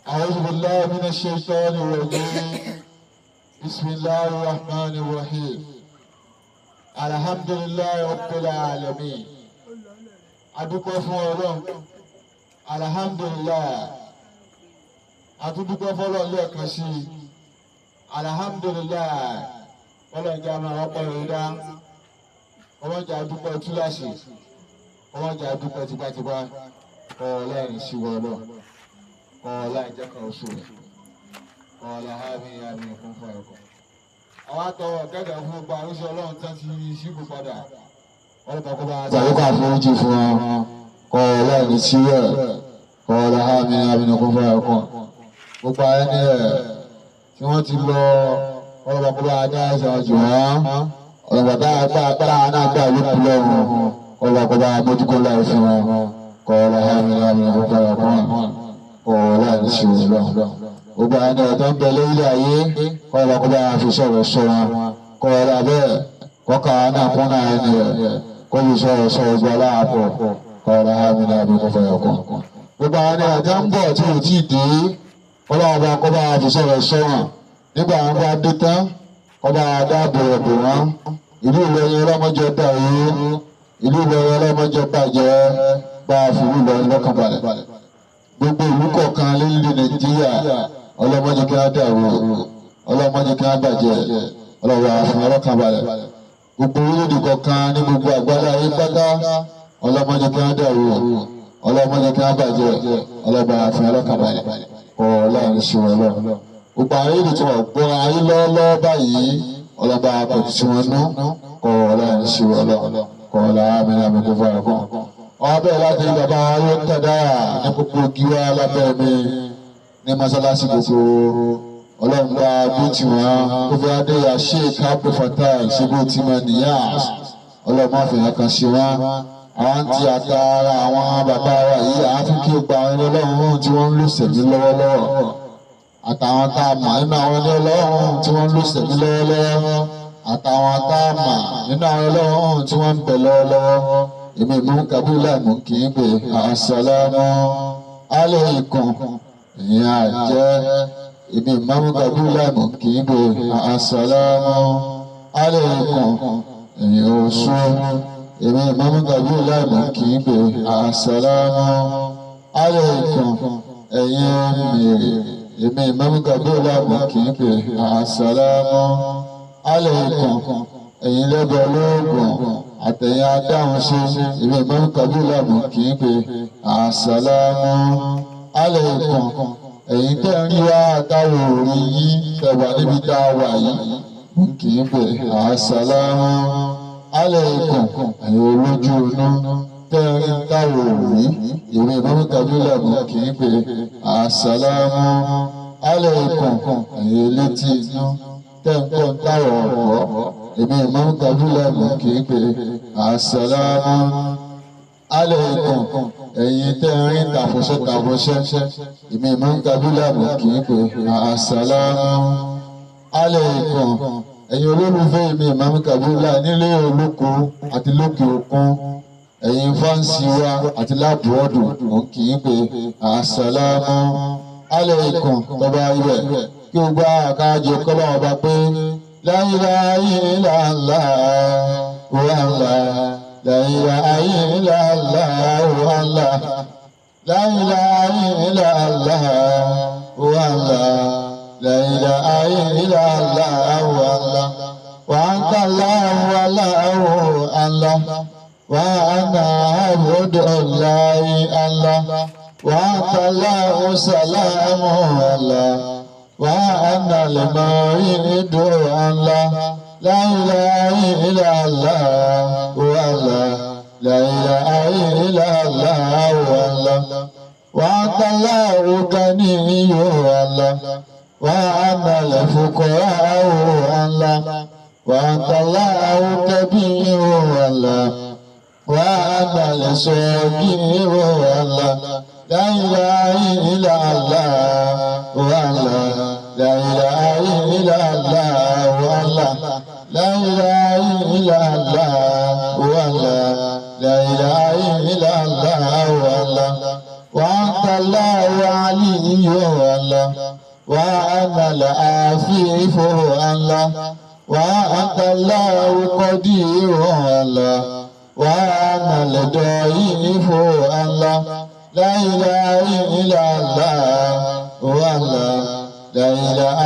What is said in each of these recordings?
أعوذ بالله من الشيطان الرجيم. بسم الله الرحمن الرحيم. الحمد لله رب العالمين. Adúpẹ́ fún Ọlọ́run. Alhamdulillah. Atúndúpẹ́ fọ́lọ́run lẹ́ẹ̀kan sí i. Alhamdulillah. Ọlọ́run jẹ́ àmọ́ ọ̀pọ̀ rẹ̀ dá. Ọlọ́run jẹ́ adúpẹ́ túláṣì. Ọlọ́run jẹ́ adúpẹ́ tipátipá. Ọlọ́run sí wọ Ọlọ́run. Ọlá ìjẹ́kan oṣù rẹ̀. Ọlá àmì àmì kún fún ẹ̀kọ́. Àwọn àtọwọ̀ kẹ́kẹ́ fún gbogbo àrùsọ Ọlọ́run tán ti ṣíkù padà. Ọlọ́pàá kó bá tàbí àforíjì fún wọn. Ọlá ìní síwẹ̀. Ọlá àmì àmì kún fún ẹ̀kọ́. Gbogbo àwọn ẹni rẹ̀ tí wọ́n ti lọ ọlọ́pàá kó bá dá ẹsẹ̀ jù wọ́n. Ọlọ́pàá tá a gbà agbára náà gbà ló kú lọ́rùn. Ọlọ́pàá kó bá mójúkó láì fún wọn. Ọlá àmì àmì kún fún ẹ̀kọ́. Ọ̀la ìṣòro lọ. Gbogbo àwọn ẹni ọ̀tọ́ ń bẹ lórílẹ̀ ayé kọ́ọ̀lá kó bá fi sọ̀rọ̀ sọ wọn. Kọ́ọ̀lá bẹ́ẹ̀ kọ́ka náà kún náà ẹni rẹ̀ kó fi sọ̀rọ̀ sọ ojú aláàpọ̀ kọ́ọ̀lá àmìnà àbí kó fẹ́ ọkọ̀. Gbogbo àwọn ẹni ọ̀tọ́ ń bọ̀ tí ò tíì dé kọ́lá ọba kó bá fi sọ̀rọ̀ sọ wọn. Nígbà wọn bá dé tán kó bá dáàbò rẹ̀ bò wọ́n. Ìlú Ìlọrin ọlọ́mọjọ dàrú, ìlú Ìlọrin ọlọ́mọjọ bàjẹ́, bá a fi ìlú Ìlọrin lọ́kàn balẹ̀. Gbogbo ìlú kọ̀ọ̀kan lórílẹ̀ Nàìjíríà ọlọ́mọdé kí á dàrú, ọlọ́mọdé kí á bàjẹ́, ọlọ́wọ́ àfihàn ọlọ́kàn balẹ̀. Gbogbo orílẹ̀-èdè kọ̀ọ̀kan ní gbogbo àgbálá ayé pátá ọlọ́mọdé kí á dàrú, ọlọ́mọdé kí á bàjẹ́, ọlọ́wọ́ àfihàn ọlọ́kàn balẹ̀. Ọlọ́run ṣe wọ́n lọ. Gbogbo àwọn èdè tí wọ́n gbọ́ ayé lọ́wọ́lọ́wọ́ báyìí ọlọ́ba àpòtù tí wọ́n nú ọlọ́run ṣe wọ́n lọ. Ọlọ́run àmì àmì kò fara kàn. Ọbẹ̀ láti bàbá ló ń tẹ̀dá ní gbogbo gíwá lábẹ́ mi ní mọ́sálásí gbogbo ọlọ́run bá bí tiwọn kó fi adéyà Sheikh Abdul Fatai ṣubú tí mo níyà ọlọ́run má fi hàn kan ṣe wọn. Àwọn ti àtàrà àwọn bàbá wa yìí à ń fi kí o gba àwọn ẹni ọlọ́run tí wọ́n ń lò sẹ̀mí lọ́wọ́lọ́wọ́ àtàwọn tá a mọ̀ nínú àwọn ẹni ọlọ́run tí wọ́n ń lò sẹ̀mí lọ́wọ́lọ́wọ́ àtàwọn tá a mọ̀ nínú àwọn ọlọ́run tí wọ́n ń bẹ lọ́wọ́lọ́wọ́. Èmi mú kabila mú kì í pè asalamu aleikum ìyẹn àjẹ́. Èmi mú kabila mú kì í pè asalamu aleikum ìyẹn oṣù. Èmi mú kabila mú kì í pè asalamu aleikum ẹ̀yin mèrè. Èmi mú kabila mú kì í pè asalamu aleikum ẹ̀yin lẹ́bọ̀ lóògùn àtẹ̀yìn adáhùn ṣe. Èmi Imam Kabila mú kì í pè àsàlámù aleikum ẹ̀yin tẹ́ ń rí wá àtàwọn òrí yín tẹ̀wà níbi tá a wà yìí mú kì í pè àsàlámù aleikum ẹ̀yin olójú inú tẹ́ ń rí táwọn òrí. Èmi Imam Kabila mú kì í pè àsàlámù aleikum ẹ̀yin elétí inú tẹ́ ń gbọ́ táwọn ọ̀gbọ́. Èmi Imam Kabila mú kì í pè àsàlámù aleikum ẹ̀yin tẹ́ ń rí tàfọ́ṣẹ́ tàfọ́ṣẹ́. Èmi Imam Kabila mú kì í pè àsàlámù aleikum ẹ̀yin olólùfẹ́ èmi Imam Kabila nílé olóko àti lókè òkun ẹ̀yin fáǹsì wa àti lábúrọ́dù mú kì í pè àsàlámù aleikum tọ́ba ibẹ̀ kí o gbá àkájọ kọ́lọ́ ọba pé la ilaha illallah wa la ilaha illallah wa la ilaha illallah wa la ilaha illallah wa anta Allahu Allah wa ana abdullahi Allah wa anta Allahu salamu Allah wa ana al-muridu Allah la ilaha illallah wa la ilaha illallah wa anta Allahu ganiyyu Allah wa ana al-fuqara'u Allah wa anta Allahu kabiru Allah wa ana al-sagiru Allah la ilaha illallah wa la ilaha illallah wa la ilaha illallah wa la ilaha illallah wa anta Allahu aliyyu الله وأنا العفيف الله وأنت الله قدير الله وأنا الضعيف الله لا إله إلا الله والله لا إله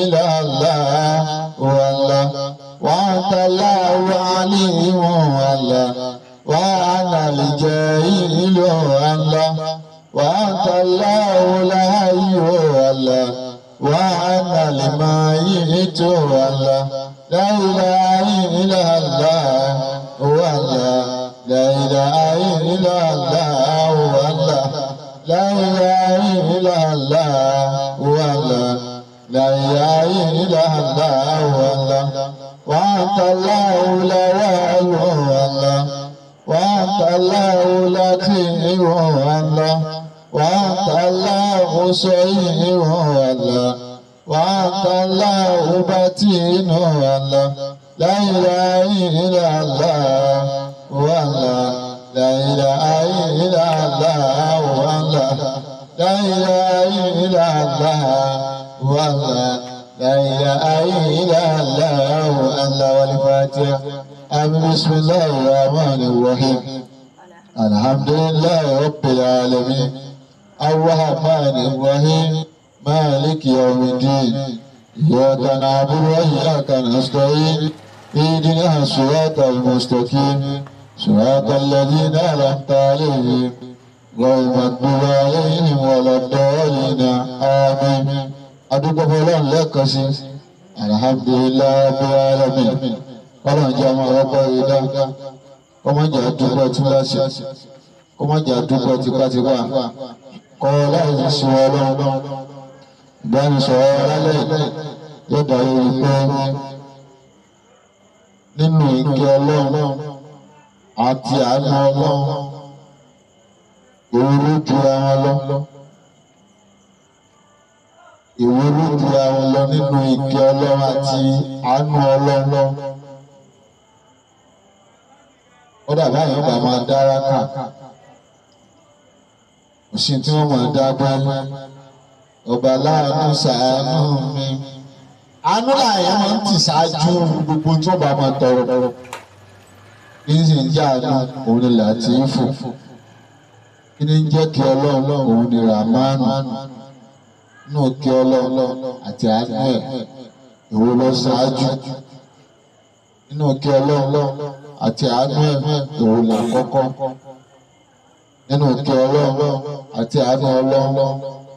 إلا الله والله وأنت الله عليم الله وأنا الجاهل الله وأنت الله الحي الله وأنا الميت الله لا إله إلا الله والله لا إله إلا الله والله لا إله إلا الله والله لا إله إلا الله والله وأنت الله الأول والله وأنت الله الأخير والله وأنت الله صحيح والله وأنت الله بتين والله لا إله إلا الله والله لا إله إلا الله والله لا إله إلا الله والله لا إله إلا الله الله والفاتحة. بسم الله الرحمن الرحيم. الحمد لله رب العالمين الرحمن الرحيم مالك يوم الدين إياك نعبد وإياك نستعين اهدنا الصراط المستقيم صراط الذين أنعمت عليهم غير المغضوب عليهم ولا الضالين آمين. Adúgbò fọlọ́run lẹ́ẹ̀kan sí alhamdulillahi rabbil alamin. Ọlọ́run jẹ́ ọmọ ọlọ́pàá yìí dá kọ́mọ jẹ́ àdúgbò túláṣì kọ́mọ jẹ́ àdúgbò tipátipá kọ́ láì fi sun ọlọ́run ìbánisọ̀rọ̀ alálẹ̀ yóò dá lórí pé nínú ìkẹ́ ọlọ́run àti àánú ọlọ́run èwo ló jura wọn lọ èwo ló jura wọn lọ nínú ìkẹ́ ọlọ́run àti àánú ọlọ́run. Ó dàbí àyàn bá máa dára kà kò sí tí wọ́n máa dá pé ọba láàánú ṣàánú mi. Àánú làyàn máa ń tì ṣáájú gbogbo tí wọ́n bá máa tọrọ. Kí ní sì ń jẹ́ àánú òun ni Làtífù. Kí ní ń jẹ́ kí ọlọ́run òun ni Ràmánù. Nínú kí ọlọ́run àti àánú ẹ̀ èwo ló ṣáájú. Nínú kí ọlọ́run àti àánú ẹ̀ èwo làkọ́kọ́. Nínú kí ọlọ́run àti àánú ọlọ́run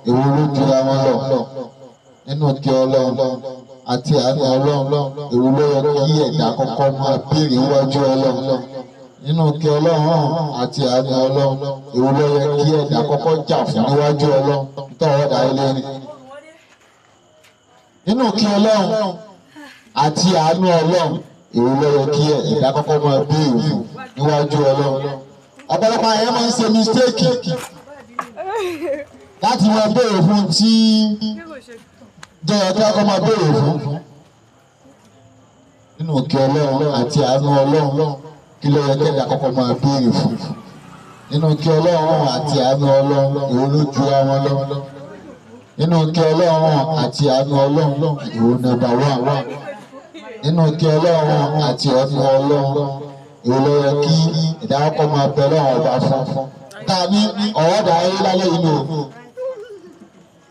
èwo ló jura wọn lọ. Nínú kí ọlọ́run àti àánú ọlọ́run èwo ló yẹ kí ẹ̀dá kọ́kọ́ máa béèrè níwájú ọlọ́run. Nínú kí ọlọ́run àti àánú ọlọ́run èwo ló yẹ kí ẹ̀dá kọ́kọ́ jà fún níwájú ọlọ́run tọ́wọ́ dà ilé ni. Nínú kí ọlọ́run àti àánú ọlọ́run èwo ló yẹ kí ẹ̀dá kọ́kọ́ máa béèrè fún níwájú ọlọ́run. Ọ̀pọ̀lọpọ̀ àyẹ̀ máa ń ṣe mistake láti máa béèrè fún tí jẹ́ ẹ̀ka kọ́ máa béèrè fún. Nínú kí ọlọ́run àti àánú ọlọ́run kí ló yẹ kẹ́dà kọ́kọ́ máa béèrè fún. Nínú kí ọlọ́run àti àánú ọlọ́run èwo ló jura wọn lọ. Nínú kí ọlọ́run àti àánú ọlọ́run èwo nọ́mbà wà. Nínú kí ọlọ́run àti àánú ọlọ́run èwo ló yẹ kí ẹ̀dá kọ́kọ́ máa bẹ lọ́wọ́ ọba fún. Tàbí ọ̀rọ̀ dà ayé lálẹ́ yìí lò.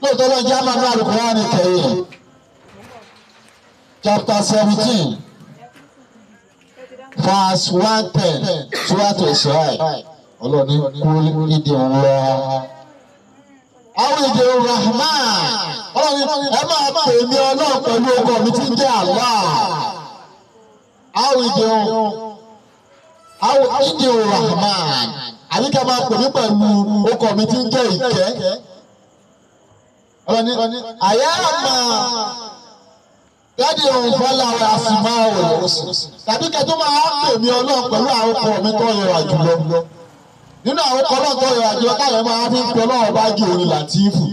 Lóòótọ́ ló ń jẹ́ àmàlú Al-Qur'ani Karim chapter 17 verse 110 Suratu Isra. Ọlọ́ni kú ìdí ńlá. Àwọn ìdí Rahman. Ọlọ́ni ẹ máa pè mí ọlọ́run pẹ̀lú ọkọ mi tí ń jẹ́ Allah. Àwọn ìdí Rahman. Àbí ká máa pè mí pẹ̀lú ọkọ mi tí ń jẹ́ ìkẹ́. Ọlọ́ni àyà àmà dáàdi òun fọlá àsìmá òun tàbí kẹtọ́ máa pè mí ọlọ́run pẹ̀lú àwọn ọkọ mi tó rẹwà jùlọ. Nínú àwọn ọkọ náà tó rẹwà jùlọ káyọ̀ máa fi ń pe ọlọ́run bá ju òun Làtífù.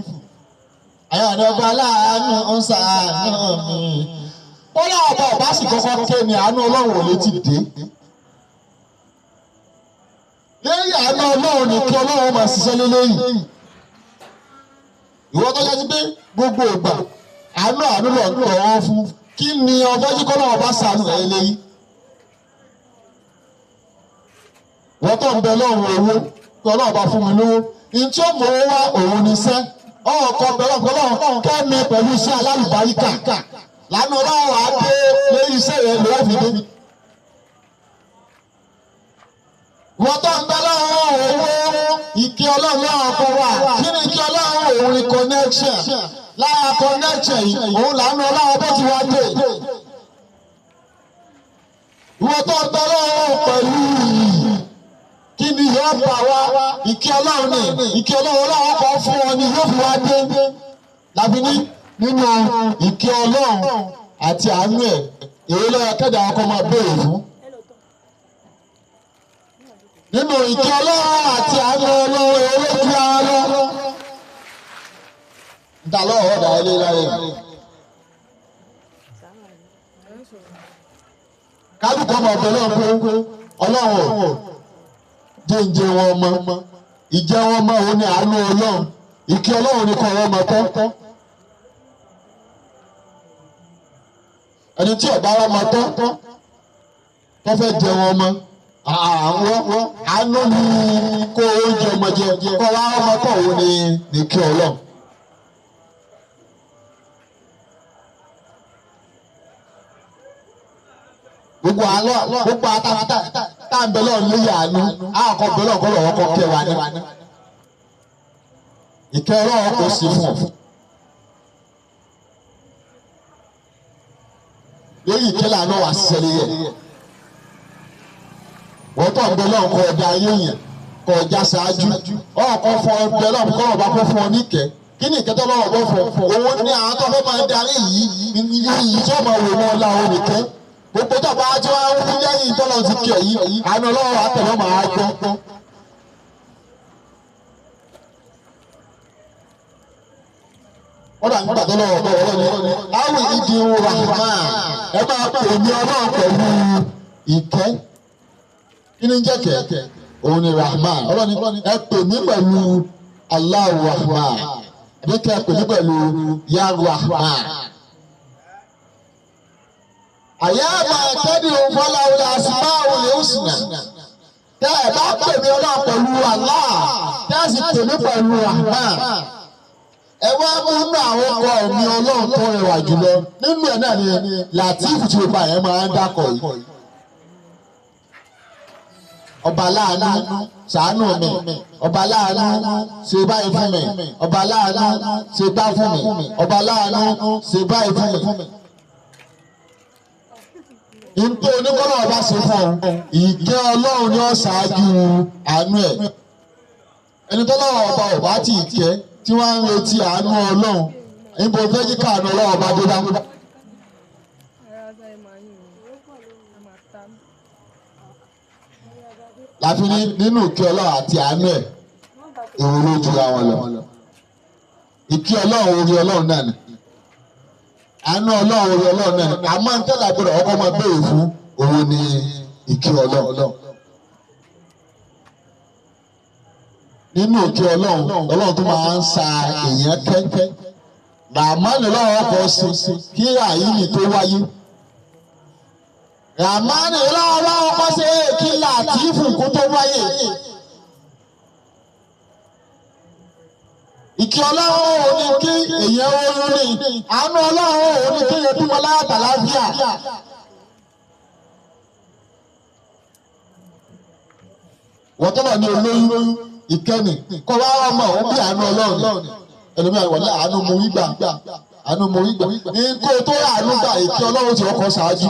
Àyà ni ọba aláàánú ń ṣàánú mi. Bọ́lá ọba ọba sì kọ́kọ́ ké ni àánú ọlọ́run ò lè ti dé. Lẹ́yìn àánú ọlọ́run nìkan ọlọ́run máa ṣiṣẹ́ lélẹ́yìn. Ìwọ tó jẹ́ pé gbogbo ìgbà àánú àánú lọ ń tọ̀ wọ́n fún kí ni ọjọ́ tí kọ́lá ọba ṣàánú rẹ̀ léyìí. Wọ́n tó ń bẹ lọ́rùn owó kí Ọlọ́run bá fún mi lówó ntí ó mọ̀ owó wá òun ní sẹ́ ọ̀ọ́kọ́ bẹ̀rẹ̀ ọ̀kọ́ kẹ́mi pẹ̀lú iṣẹ́ alálùbáríkà lánàá Ọlọ́run á dé lórí iṣẹ́ rẹ̀ lọ́wọ́ fi dé. Wọ́n tó ń bẹ lọ́rùn owó ìkẹ́ Ọlọ́run lọ́wọ́ kọ́ wà kí ni ìkẹ́ Ọlọ́run òun ni connection lára connection yìí òun làánú Ọlọ́run bó ti wá dé. Wọ́n tó ń bẹ lọ́rùn pẹ̀lú yìí kí ni yóò bá wa ìkẹ́ Ọlọ́run ní ìkẹ́ Ọlọ́run Ọlọ́run kan fún ọ ni yóò fi wá dé láfi ní nínú ìkẹ́ Ọlọ́run àti àánú ẹ̀ èyí lọ́yọ̀ kẹ́dà ọkọ máa béèrè fún. Nínú ìkẹ́ Ọlọ́run àti àánú Ọlọ́run èyí ló ju ara lọ. Níta lọ́wọ́ ọ̀dà ilé láyé. Kálukú ọmọ ọ̀bẹ náà pé Ọlọ́run ò jẹ́ǹjẹ́ wọn mọ́ ìjẹ́ wọn mọ́ òun ni àánú Ọlọ́run ìkẹ́ Ọlọ́run ni kọ́ wọn mọ́ tọ́. Ẹni tí ọba wọn mọ́ tọ́ tó fẹ́ jẹ wọn mọ́ àwọn àánú ni kó oúnjẹ ọmọ jẹ kọ́ wa ọmọ tọ́ òun ni ìkẹ́ Ọlọ́run. Gbogbo àlọ́ gbogbo àtàtà tá à ń bẹ lọ́ọ̀ lóye àánú àkọ́ bẹ lọ́ọ̀ kọ́ lọ́wọ́ kọ́ kẹ́ wa ní. Ìkẹ́ Ọlọ́run kò sí fún ọ. Lórí ìkẹ́ làánú wà ṣẹlẹ̀ yẹ. Wọ́n tọ̀ ń bẹ lọ́ọ̀ kọ́ ọjà ayé yẹn kọ́ ọjà ṣáájú. Ọ̀kọ́ fọ bẹ lọ́ọ̀ kọ́ ọba kọ́ fún ọ níkẹ́. Kí ni ìkẹ́ tó lọ́wọ́ bọ́ fọ? Òun ni àwọn tó fẹ́ máa darí yìí yìí tí wọ́n máa wò wọ́n la òun nìkẹ́. Gbogbo tó bá tí wọ́n ń lẹ́yìn tọ́lọ́ ti kí ẹ̀ yìí àánú Ọlọ́run àtẹ̀lọ́ máa gbọ́. Wọ́n dà nígbà tó lọ́wọ́ bọ̀ wọ́n ní áwì ìdí rahman ẹ máa pè mí Ọlọ́run pẹ̀lú ìkẹ́. Kí ni ń jẹ́ kẹ́? Òun ni rahman. Ọlọ́run ẹ pè mí pẹ̀lú Allahu rahman àbí kẹ́ ẹ pè mí pẹ̀lú ya rahman. Àyàmà tẹ́lẹ̀ òǹfọlá olè àsìmá olè òsìnà. Tẹ́ ẹ bá pè mí Ọlọ́run pẹ̀lú Allah, tẹ́ ẹ sì pè mí pẹ̀lú Rahman. Ẹ wá mú inú àwọn ọkọ mi Ọlọ́run tó rẹwà jùlọ. Nínú ẹ̀ náà ni Làtífù tí gbogbo àyẹ̀ máa ń dákọ̀ yìí. Ọba láàánú ṣàánú mi, ọba láàánú ṣe báyìí fún mi, ọba láàánú ṣe bá fún mi, ọba láàánú ṣe báyìí fún mi. Ntọ́ oníkọ́lọ́ ọba ṣe fún ọ, ìkẹ́ Ọlọ́run ni ó ṣáájú àánú ẹ̀. Ẹni tó lọ́wọ́ ọba ọba tí ì kẹ́ tí wọ́n ń retí àánú Ọlọ́run, níbo fẹ́ kí káàánú Ọlọ́run ọba dé bá. Láfi ní nínú ìkẹ́ Ọlọ́run àti àánú ẹ̀, èrò ló jura wọn lọ. Ìkẹ́ Ọlọ́run orí Ọlọ́run náà ni. Àánú Ọlọ́run orí Ọlọ́run náà ni àmọ́ ń tẹ́lẹ̀ gbọ́dọ̀ ọkọ máa béèrè fún òun ni ìkẹ́ Ọlọ́run. Nínú ìkẹ́ Ọlọ́run Ọlọ́run tó máa ń sa èèyàn kẹ́kẹ́ Ràmánì Ọlọ́run ọkọ̀ sí kí ràyìnì tó wáyé. Ràmánì Ọlọ́run ọkọ̀ sí kí Làtífù kó tó wáyé. Ìkẹ́ Ọlọ́run ò ní kí èèyàn ó ní àánú Ọlọ́run ò ní kí èèyàn bímọ láyàtà láfíà. Wọ́n tọ́lọ̀ ní olóyún ìkẹ́ni kọ́ wá ọmọ òun bí àánú Ọlọ́run ẹlòmíràn wọlé àánú mo rí gbà àánú mo rí gbà ní kó tó àánú gbà ìkẹ́ Ọlọ́run ti ọkọ̀ ṣáájú.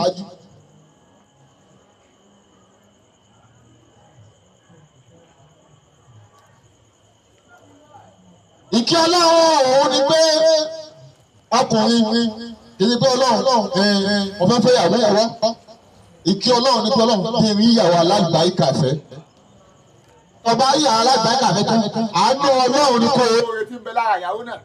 Ìkẹ́ Ọlọ́run òun ni pé ọkùnrin kì í pé Ọlọ́run mo fẹ́ fẹ́ yàwó yàwó ìkẹ́ Ọlọ́run ni pé Ọlọ́run kí n rí ìyàwó alágbàáyíkà fẹ́ ọba yà alágbàáyíkà fẹ́ tán àánú Ọlọ́run ni kò. Oore tí ń bẹ lára ìyàwó náà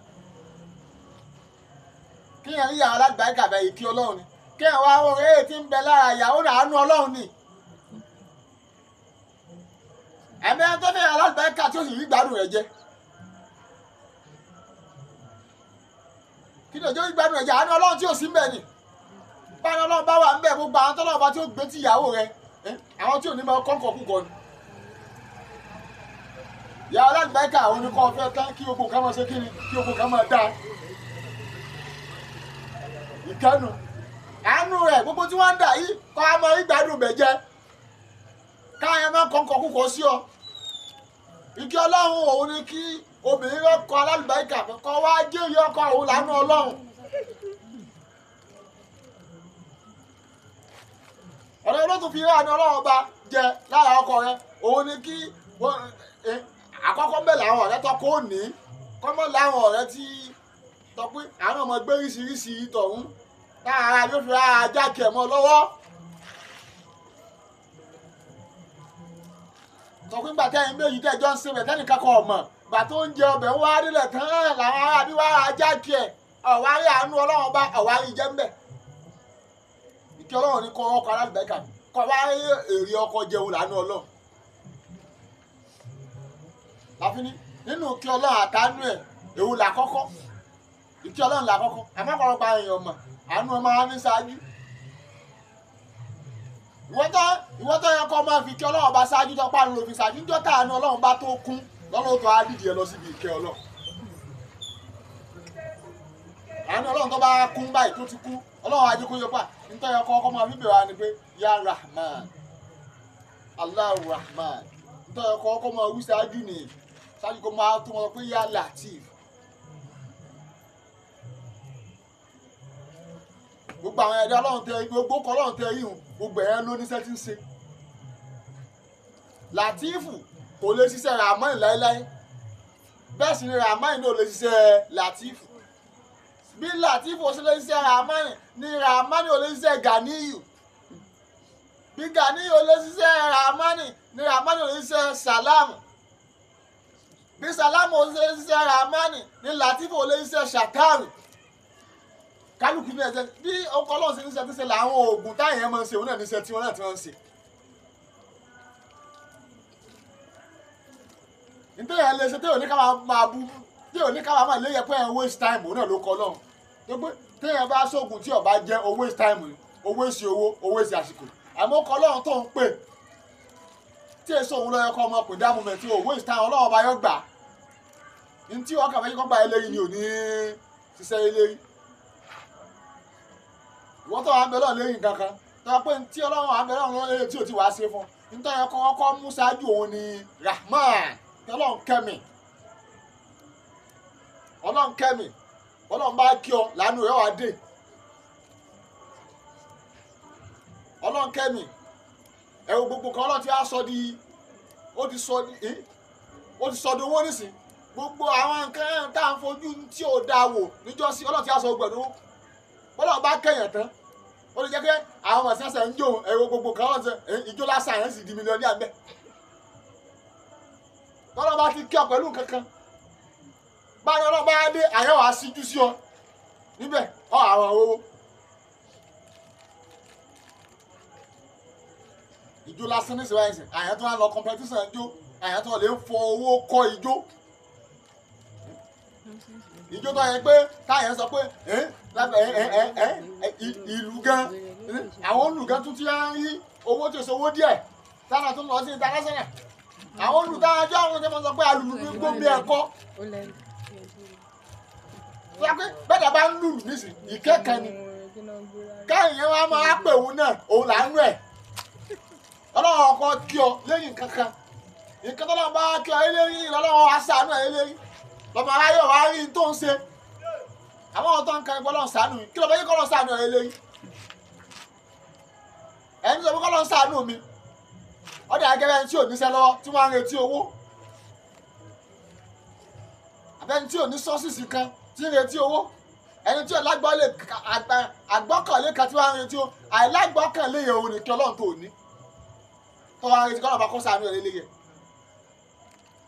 kéèyàn rí ìyàwó alágbàáyíkà fẹ́ ìkẹ́ Ọlọ́run ni kéèyàn wá oore tí ń bẹ lára ìyàwó náà àánú Ọlọ́run ni ẹ̀mí ẹni tó fẹ́ alágbàáyíkà tí ó sì rí gbádùn rẹ̀ jẹ. Kí ni òjò ìgbádùn ẹ̀jẹ̀? Àánú Ọlọ́run tí ò sí mbẹ̀ ni. Báyìí Ọlọ́run bá wà ń bẹ̀, gbogbo àwọn tọ́lọ́run bá tí ó gbé tí ìyàwó rẹ, àwọn tí ò ní máa kọ́ńkọ́ kúkọ ni. Ìyá alágbèéká àwọn oníkọ́ fẹ́ tán kí gbogbo nǹkan máa ṣe kí ni, kí gbogbo nǹkan máa dáa. Ìkẹ́nu àánú rẹ̀ gbogbo tí wọ́n ń dà yìí kọ́ á máa ìgbádùn bẹ̀ jẹ́, káyọ̀ máa kọ́ńkọ́ kúkọ sí ọ. Ìkẹ́ Ọlọ́run òun ni kí obìnrin ọkọ alálùbáríkà kọ́ wá jẹ́rìí ọkọ òun làánú Ọlọ́run. Ọ̀rẹ́ olóòtú fi ráàánú Ọlọ́run ọba jẹ lára ọkọ rẹ, òun ni kí àkọ́kọ́ ń bẹ̀ làwọn ọ̀rẹ́ tọkọ ò ní kọ́mọ́ làwọn ọ̀rẹ́ tí tọpé àwọn ọmọ gbé oríṣiríṣi tọ̀hún tára yóò fi ra ajá kẹ̀ mọ́ lọ́wọ́. Tọpé ńgbà tẹ́yìn méjì tẹ́jọ́ ń sebẹ̀ tẹ́nìkan kọ̀ ọ̀mọ̀ gbà tó ń jẹ ọbẹ̀ ń wá nílẹ̀ tán làwọn ará bí wá ajá kẹ̀ ọ̀wárí àánú Ọlọ́run ọba ọ̀wárí jẹ́ ń bẹ̀. Ìkẹ́ Ọlọ́run ní kọ́ ọkọ̀ alábẹ́ẹ̀kà kọ́ wá èrè ọkọ̀ jẹun làánú Ọlọ́run. Láfíní nínú ìkẹ́ Ọlọ́run àtàánú ẹ̀ èwo làkọ́kọ́? Ìkẹ́ Ọlọ́run làkọ́kọ́, àmọ́ ọ̀pọ̀lọpọ̀ èèyàn mọ̀ àánú ọmọ wa ní ṣáájú. Ìwọ tó yẹ kó máa fi ìkẹ́ Ọlọ́run bá ṣáájú tó pàrọ̀ lòfin ṣáájú níjọ́ táànú Ọlọ́run bá tó kún lọ́lọ́ tó á dìde ẹ lọ síbi ìkẹ́ Ọlọ́run. Àánú Ọlọ́run tó bá kún báyìí tó ti kún Ọlọ́run ajé kó yọ pa nítorí ọkọ ọkọ máa fi bẹ̀rẹ̀ wa ni pé ya Rahman, Allahu Rahman, nítorí ọkọ ọkọ máa wí ṣáájú nìyí ṣáájú kó máa tó wọn pé ya Latif. Gbogbo àwọn ẹ̀dá Ọlọ́run tẹ gbogbo ọkọ Ọlọ́run tẹ yìí gbogbo ẹ̀ ló níṣẹ́ tí ń ṣe. Latifu kò lè ṣiṣẹ́ Rahman láéláé, bẹ́ẹ̀ sì ni Rahman náà lè ṣiṣẹ́ Latifu. Bí Latifu ṣe lè ṣiṣẹ́ Rahman ni Rahman ò lè ṣiṣẹ́ Ganiyu. Bí Ganiyu ò lè ṣiṣẹ́ Rahman ni Rahman ò lè ṣiṣẹ́ Salam. Bí Salam ò lè ṣiṣẹ́ Rahman ni Latifu ò lè ṣiṣẹ́ Shataru. Kálukú ní ẹsẹ bí ọkọ Ọlọ́run ṣe níṣẹ́ tí ṣe làwọn oògùn táyà yẹn máa ń ṣe òun náà níṣẹ́ tí wọ́n náà ti máa ń ṣe. Nítorí ẹ̀ lè ṣe téèyàn ní ká máa bú téèyàn ní ká máa lè yẹ pé ẹ̀ ń waste time òun náà ló kọ Ọlọ́run. Tó pé téèyàn bá ṣoògùn tí ó bá jẹ́ ó waste time ni, ó waste owó, ó waste àsìkò. Àmọ́ ọkọ Ọlọ́run tó ń pè tí èso òun lọ́yọ̀ kọ́ ọmọ pè dá moment tí ó waste time Ọlọ́run ọba yọ gbà. Ní tí ọkàn fẹ́ kọ́ gba eléyìí ni ò ní ṣiṣẹ́ eléyìí. Ìwọ́n tó wà ń bẹ lọ́run lẹ́yìn kankan tó wà pé tí Ọlọ́run wà ń bẹ lọ́run lẹ́yìn tí ò ti wàá ṣe fún un nítorí ọkọ̀ ọkọ̀ mú ṣáájú òun ni Rahman. Ọlọ́run kẹ́mi, Ọlọ́run kẹ́mi, Ọlọ́run bá kí ọ lánàá rẹ̀ wá dé. Ọlọ́run kẹ́mi, ẹ wo gbogbo kan Ọlọ́run ti wá sọ di, ó ti sọ di, ó ti sọ di owó nísìn. Gbogbo àwọn nǹkan tá à ń fojú tí ò dáa wò níjọ́sí Ọlọ́run ti wá sọ gbẹ̀dọ̀. Bọ́lá bá kẹ̀yàn tán ó lè jẹ́ pé àwọn ọmọ ṣẹ̀ṣẹ̀ ń jó ẹ̀rọ gbogbo kan ọ̀sẹ̀ ìjó lásán yẹn sì di mílíọ̀nù àgbẹ̀. Bọ́lá bá ti kí ọ pẹ̀lú kankan báyọ̀ ọlọ́run bá dé àyẹ̀wò aṣíjú sí ọ níbẹ̀ ọ àwọn owó. Ìjó lásán ní ìsìnwáyé sìn àyẹ̀ tó wá lọ competition jó àyẹ̀ tó lè fọ owó kọ́ ìjó. Ìjó tó yẹ pé táyẹ̀ sọ pé ìlú gan àwọn olùgán tún ti ń rí owó tí ó sọ owó díẹ̀ táwọn tún lọ sí international àwọn olùdájọ́ àwọn tó máa sọ pé alùlù gbómi ẹ̀kọ́ bẹ́ẹ̀ dàbá ń lùlù nísìn ìkẹ́kẹ́ ni káyìn yẹn wá máa pè òun náà òun là ń rẹ̀ Ọlọ́run ọkọ kí ọ lẹ́yìn kankan nǹkan tó lọ́wọ́ bá kí ọ eléyìí lọ́wọ́ aṣáánú ẹ̀ eléyìí lọ́mọ aráyọ̀ wá rí tó ń ṣe àwọn ọ̀tọ̀ nǹkan ẹgbẹ́ Ọlọ́run ṣàánú mi kí ló bá yẹ kọ́ Ọlọ́run ṣàánú ẹ̀ eléyìí ẹni sọ pé kọ́ Ọlọ́run ṣàánú mi ọdẹ agẹrẹ ẹni tí ò níṣẹ́ lọ́wọ́ tí wọ́n á retí owó àbẹ́ni tí ò ní sọ́ọ̀sìsì kan tí ń retí owó ẹni tí ò lágbọ́lé àgbọ́kànlé kan tí wọ́n á retí owó àìlágbọ́kànlé yẹn òun nìkan Ọlọ́run tó ní tó wọ́n á retí kọ́ Ọlọ́run bá kọ́ ṣàánú ẹ̀ lélẹ́yẹ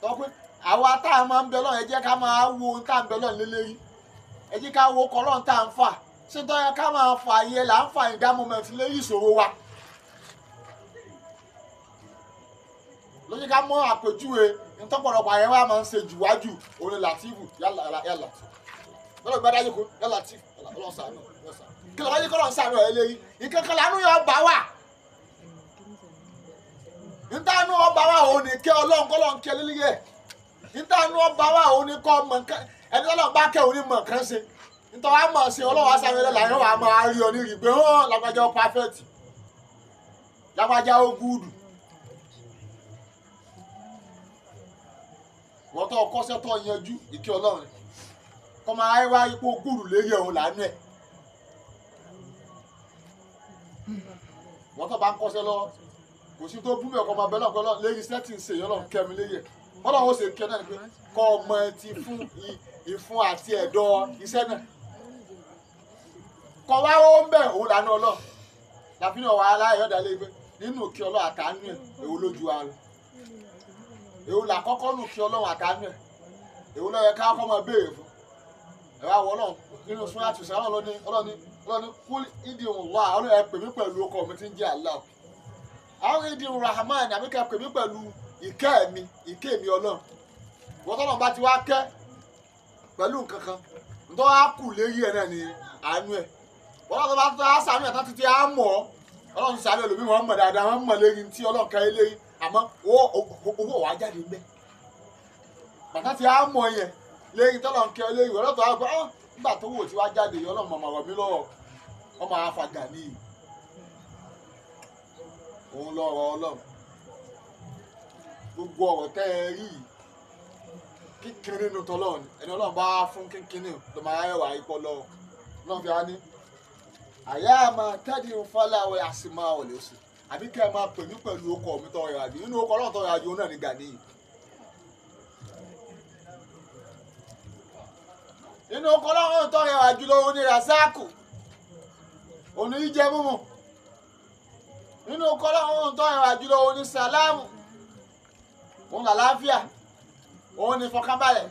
tọ́ pé àwa tá a máa ń bẹ Ọlọ́run ẹ jẹ́ ká máa wo ohun tá à ń bẹ Ọlọ́run lélẹ́yìí ẹ jẹ́ ká wo ọkọ̀ Ọlọ́run tá à ń fà ṣé tó yẹ ká máa fà yẹ là ń fà ìdá moment lórí ìṣòro wa lójú ká mọ àpèjúwe ntọ́pọ̀lọpọ̀ àyẹ̀wò àmọ́ ń ṣe jù wájú òun ni Latifu yálà yálà Lọ́dọ̀ bá dájú kó yọ Latif Ọlọ́run ṣàánú kí lọ́wọ́ yìí kọ́ ṣàánú ẹ̀ léyìí ìkankan làánú yọ ọba wà ntànú ọba wa òun ní kẹ́ Ọlọ́run kọ́ lọ́n kẹ́ lílíyẹ ntànú ọba wa òun ní kọ́ mọ̀ nǹkan ẹni Ọlọ́run bá kẹ́ òun ní mọ̀ nǹkan ṣe ntọ́ wa mọ̀ ṣe Ọlọ́run wa sáré lẹ́la wa máa rí ọ ní rí pé hàn lágbájá ó pàfẹ́tì lágbájá ó gúdù wọ́n tọ́ kọ́sẹ́ tọ́ yanjú ìkẹ́ Ọlọ́run kọ́ máa wá ipò gúdù lérí òun làánú ẹ̀ wọ́n tọ́ bá ń kọ́sẹ́ lọ kò sí tó bú mi ọkọ máa bẹ lọ́kọ́ lọ lérí iṣẹ́ tí ń ṣe yọ lọ́n kẹ́mi léyè bọ́lá wọn ṣe kẹ́ náà ni pé kọ́ ọmọ ti fún ìfun àti ẹ̀dọ̀ iṣẹ́ náà kọ́ wá ó ń bẹ̀ òun lànà ọlọ́ làfihàn wà aláyọ̀dà lé pé nínú kí Ọlọ́run àtàánú ẹ̀ èwo lójú wa lọ èwo làkọ́kọ́ nù kí Ọlọ́run àtàánú ẹ̀ èwo ló yẹ ká kọ́ máa béèrè fún ẹ̀ wá wọ Ọlọ́run nínú sún àtúnṣe Ọlọ́run Ọlọ́run kúl ìdí òun wà Ọlọ́run ẹ pè mí pẹ̀lú ọkọ mi tí ń jẹ́ Allah àwọn ìdí Rahman àbí ká pè mí pẹ̀lú ìkẹ́ mi ìkẹ́ mi Ọlọ́run wọ́n tọ́lọ́run bá ti wá kẹ́ pẹ̀lú nǹkan kan ntọ́ á kù lérí ẹ̀ náà ni àánú ẹ̀ wọ́n tọ́lọ́run bá tọ́ á sàánú ẹ̀ tán títí á mọ̀ ọ́ Ọlọ́run sàánú ẹ̀ lómi wọ́n mọ̀ dáadáa wọ́n mọ̀ lérí tí Ọlọ́run kẹ́ lérí àmọ́ owó wàá jáde ń bẹ́ bàtà tí á mọ̀ yẹn lérí tọ́lọ́run kẹ́ lérí wọ́n tọ́ á gbọ́ nígbà tó wò tí wá jáde yìí Ọlọ́run mọ̀mọ́ rọ̀ mí lọ́wọ́ ọmọ àfàgà nìyí òun lọ́rọ̀ Ọlọ́run gbogbo ọ̀rọ̀ tẹ́ ẹ rí yìí kínkínní nínú tọlọ́run ẹni Ọlọ́run bá fún kínkínní ló máa rẹwà ipò lọ́wọ́ Ọlọ́run fi wá ní àyà máa tẹ́dí fọláwẹ́ àsìmọ́ ọ̀lẹ́ oṣù àbí kẹ́ ẹ máa pè mí pẹ̀lú ọkọ mi tọrọ ìrìnàjò nínú ọkọ Ọlọ́run tọrọ ìrìnàjò náà ní Gani nínú ọkọ Ọlọ́run tọrọ ìrìnàjò lọ́wọ́ ní Razaku òní jíjẹ mímu nínú ọkọ Ọlọ́run tọrọ ìrìnàjò lọ́wọ́ ní Sàlámù òun làlàáfíà òun ní fọkànbalẹ̀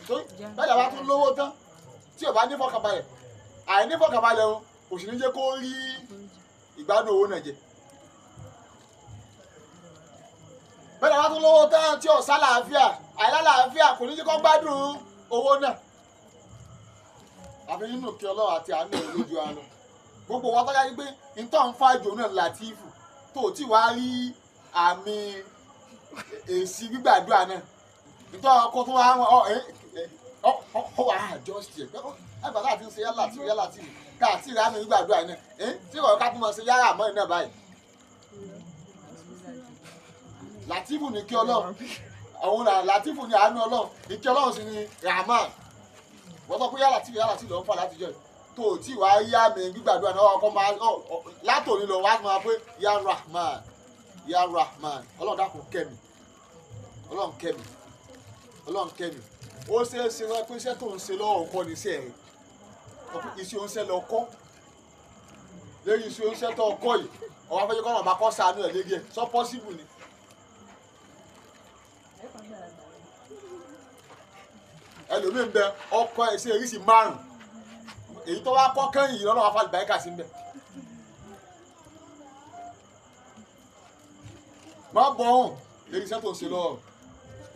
tó bẹ́ẹ̀ làwọn tún lówó tán tí ò bá ní fọkànbalẹ̀ àìní fọkànbalẹ̀ o kò sì ní jẹ́ kó rí ìgbádùn owó náà jẹ bẹ́ẹ̀ làwọn tún lówó tán tí ò sálàáfíà àìlálàáfíà kò ní jẹ́ kó gbádùn owó náà àfi nínú kí Ọlọ́run àti àánú ẹ̀ lójú àánú gbogbo wọn tọ́jà yìí pé nítorí ń fàjò náà Látìfù tó tí wàá rí àmì èsì gbígbàdúrà náà nítorí ọkọ tó wá ọ ọ wà á adjust yẹ ẹgbà tá a ti ń ṣe yálà tí yálà tí ká àti ìrà mi gbígbàdúrà náà tí ìwọ ká tún mọ ṣe yàrá àmọ́ iná báyìí. Látìfù ní kí Ọlọ́run àwọn Látìfù ní àánú Ọlọ́run ní kí Ọlọ́run sì ní Rahman wọ́n tọ́ pé yálà tí yálà tí lọ́ ń fà látijọ́ tó tí wàá yá mi gbígbàdúrà náà ọkọ máa látòní lọ wàá máa pé ya Rahman ya Rahman Ọlọ́run dákun kẹ́ mi Ọlọ́run kẹ́ mi Ọlọ́run kẹ́ mi ó ṣe é ṣe pé iṣẹ́ tó ń ṣe lọ́wọ́ kọ́ ni iṣẹ́ rẹ̀ iṣẹ́ oúnṣẹ́ lọ kọ́ lórí iṣẹ́ oúnṣẹ́ tó kọ́ yìí ọwọ́ afẹ́jọ́ kọ́ ọ̀nà kọ́ sànú ẹ̀ lérí ẹ̀ sọ pọ́síbù ni. Ẹlòmíín bẹ ọkọ ẹsẹ eríṣi márùn èyí tó wá kọ́ kẹ́yìn yìí lọ́nà wá fàlùbá ẹ̀ka sí ń bẹ. Má bọ̀ ọ̀hún lórí iṣẹ́ tó ń ṣe lọ́wọ́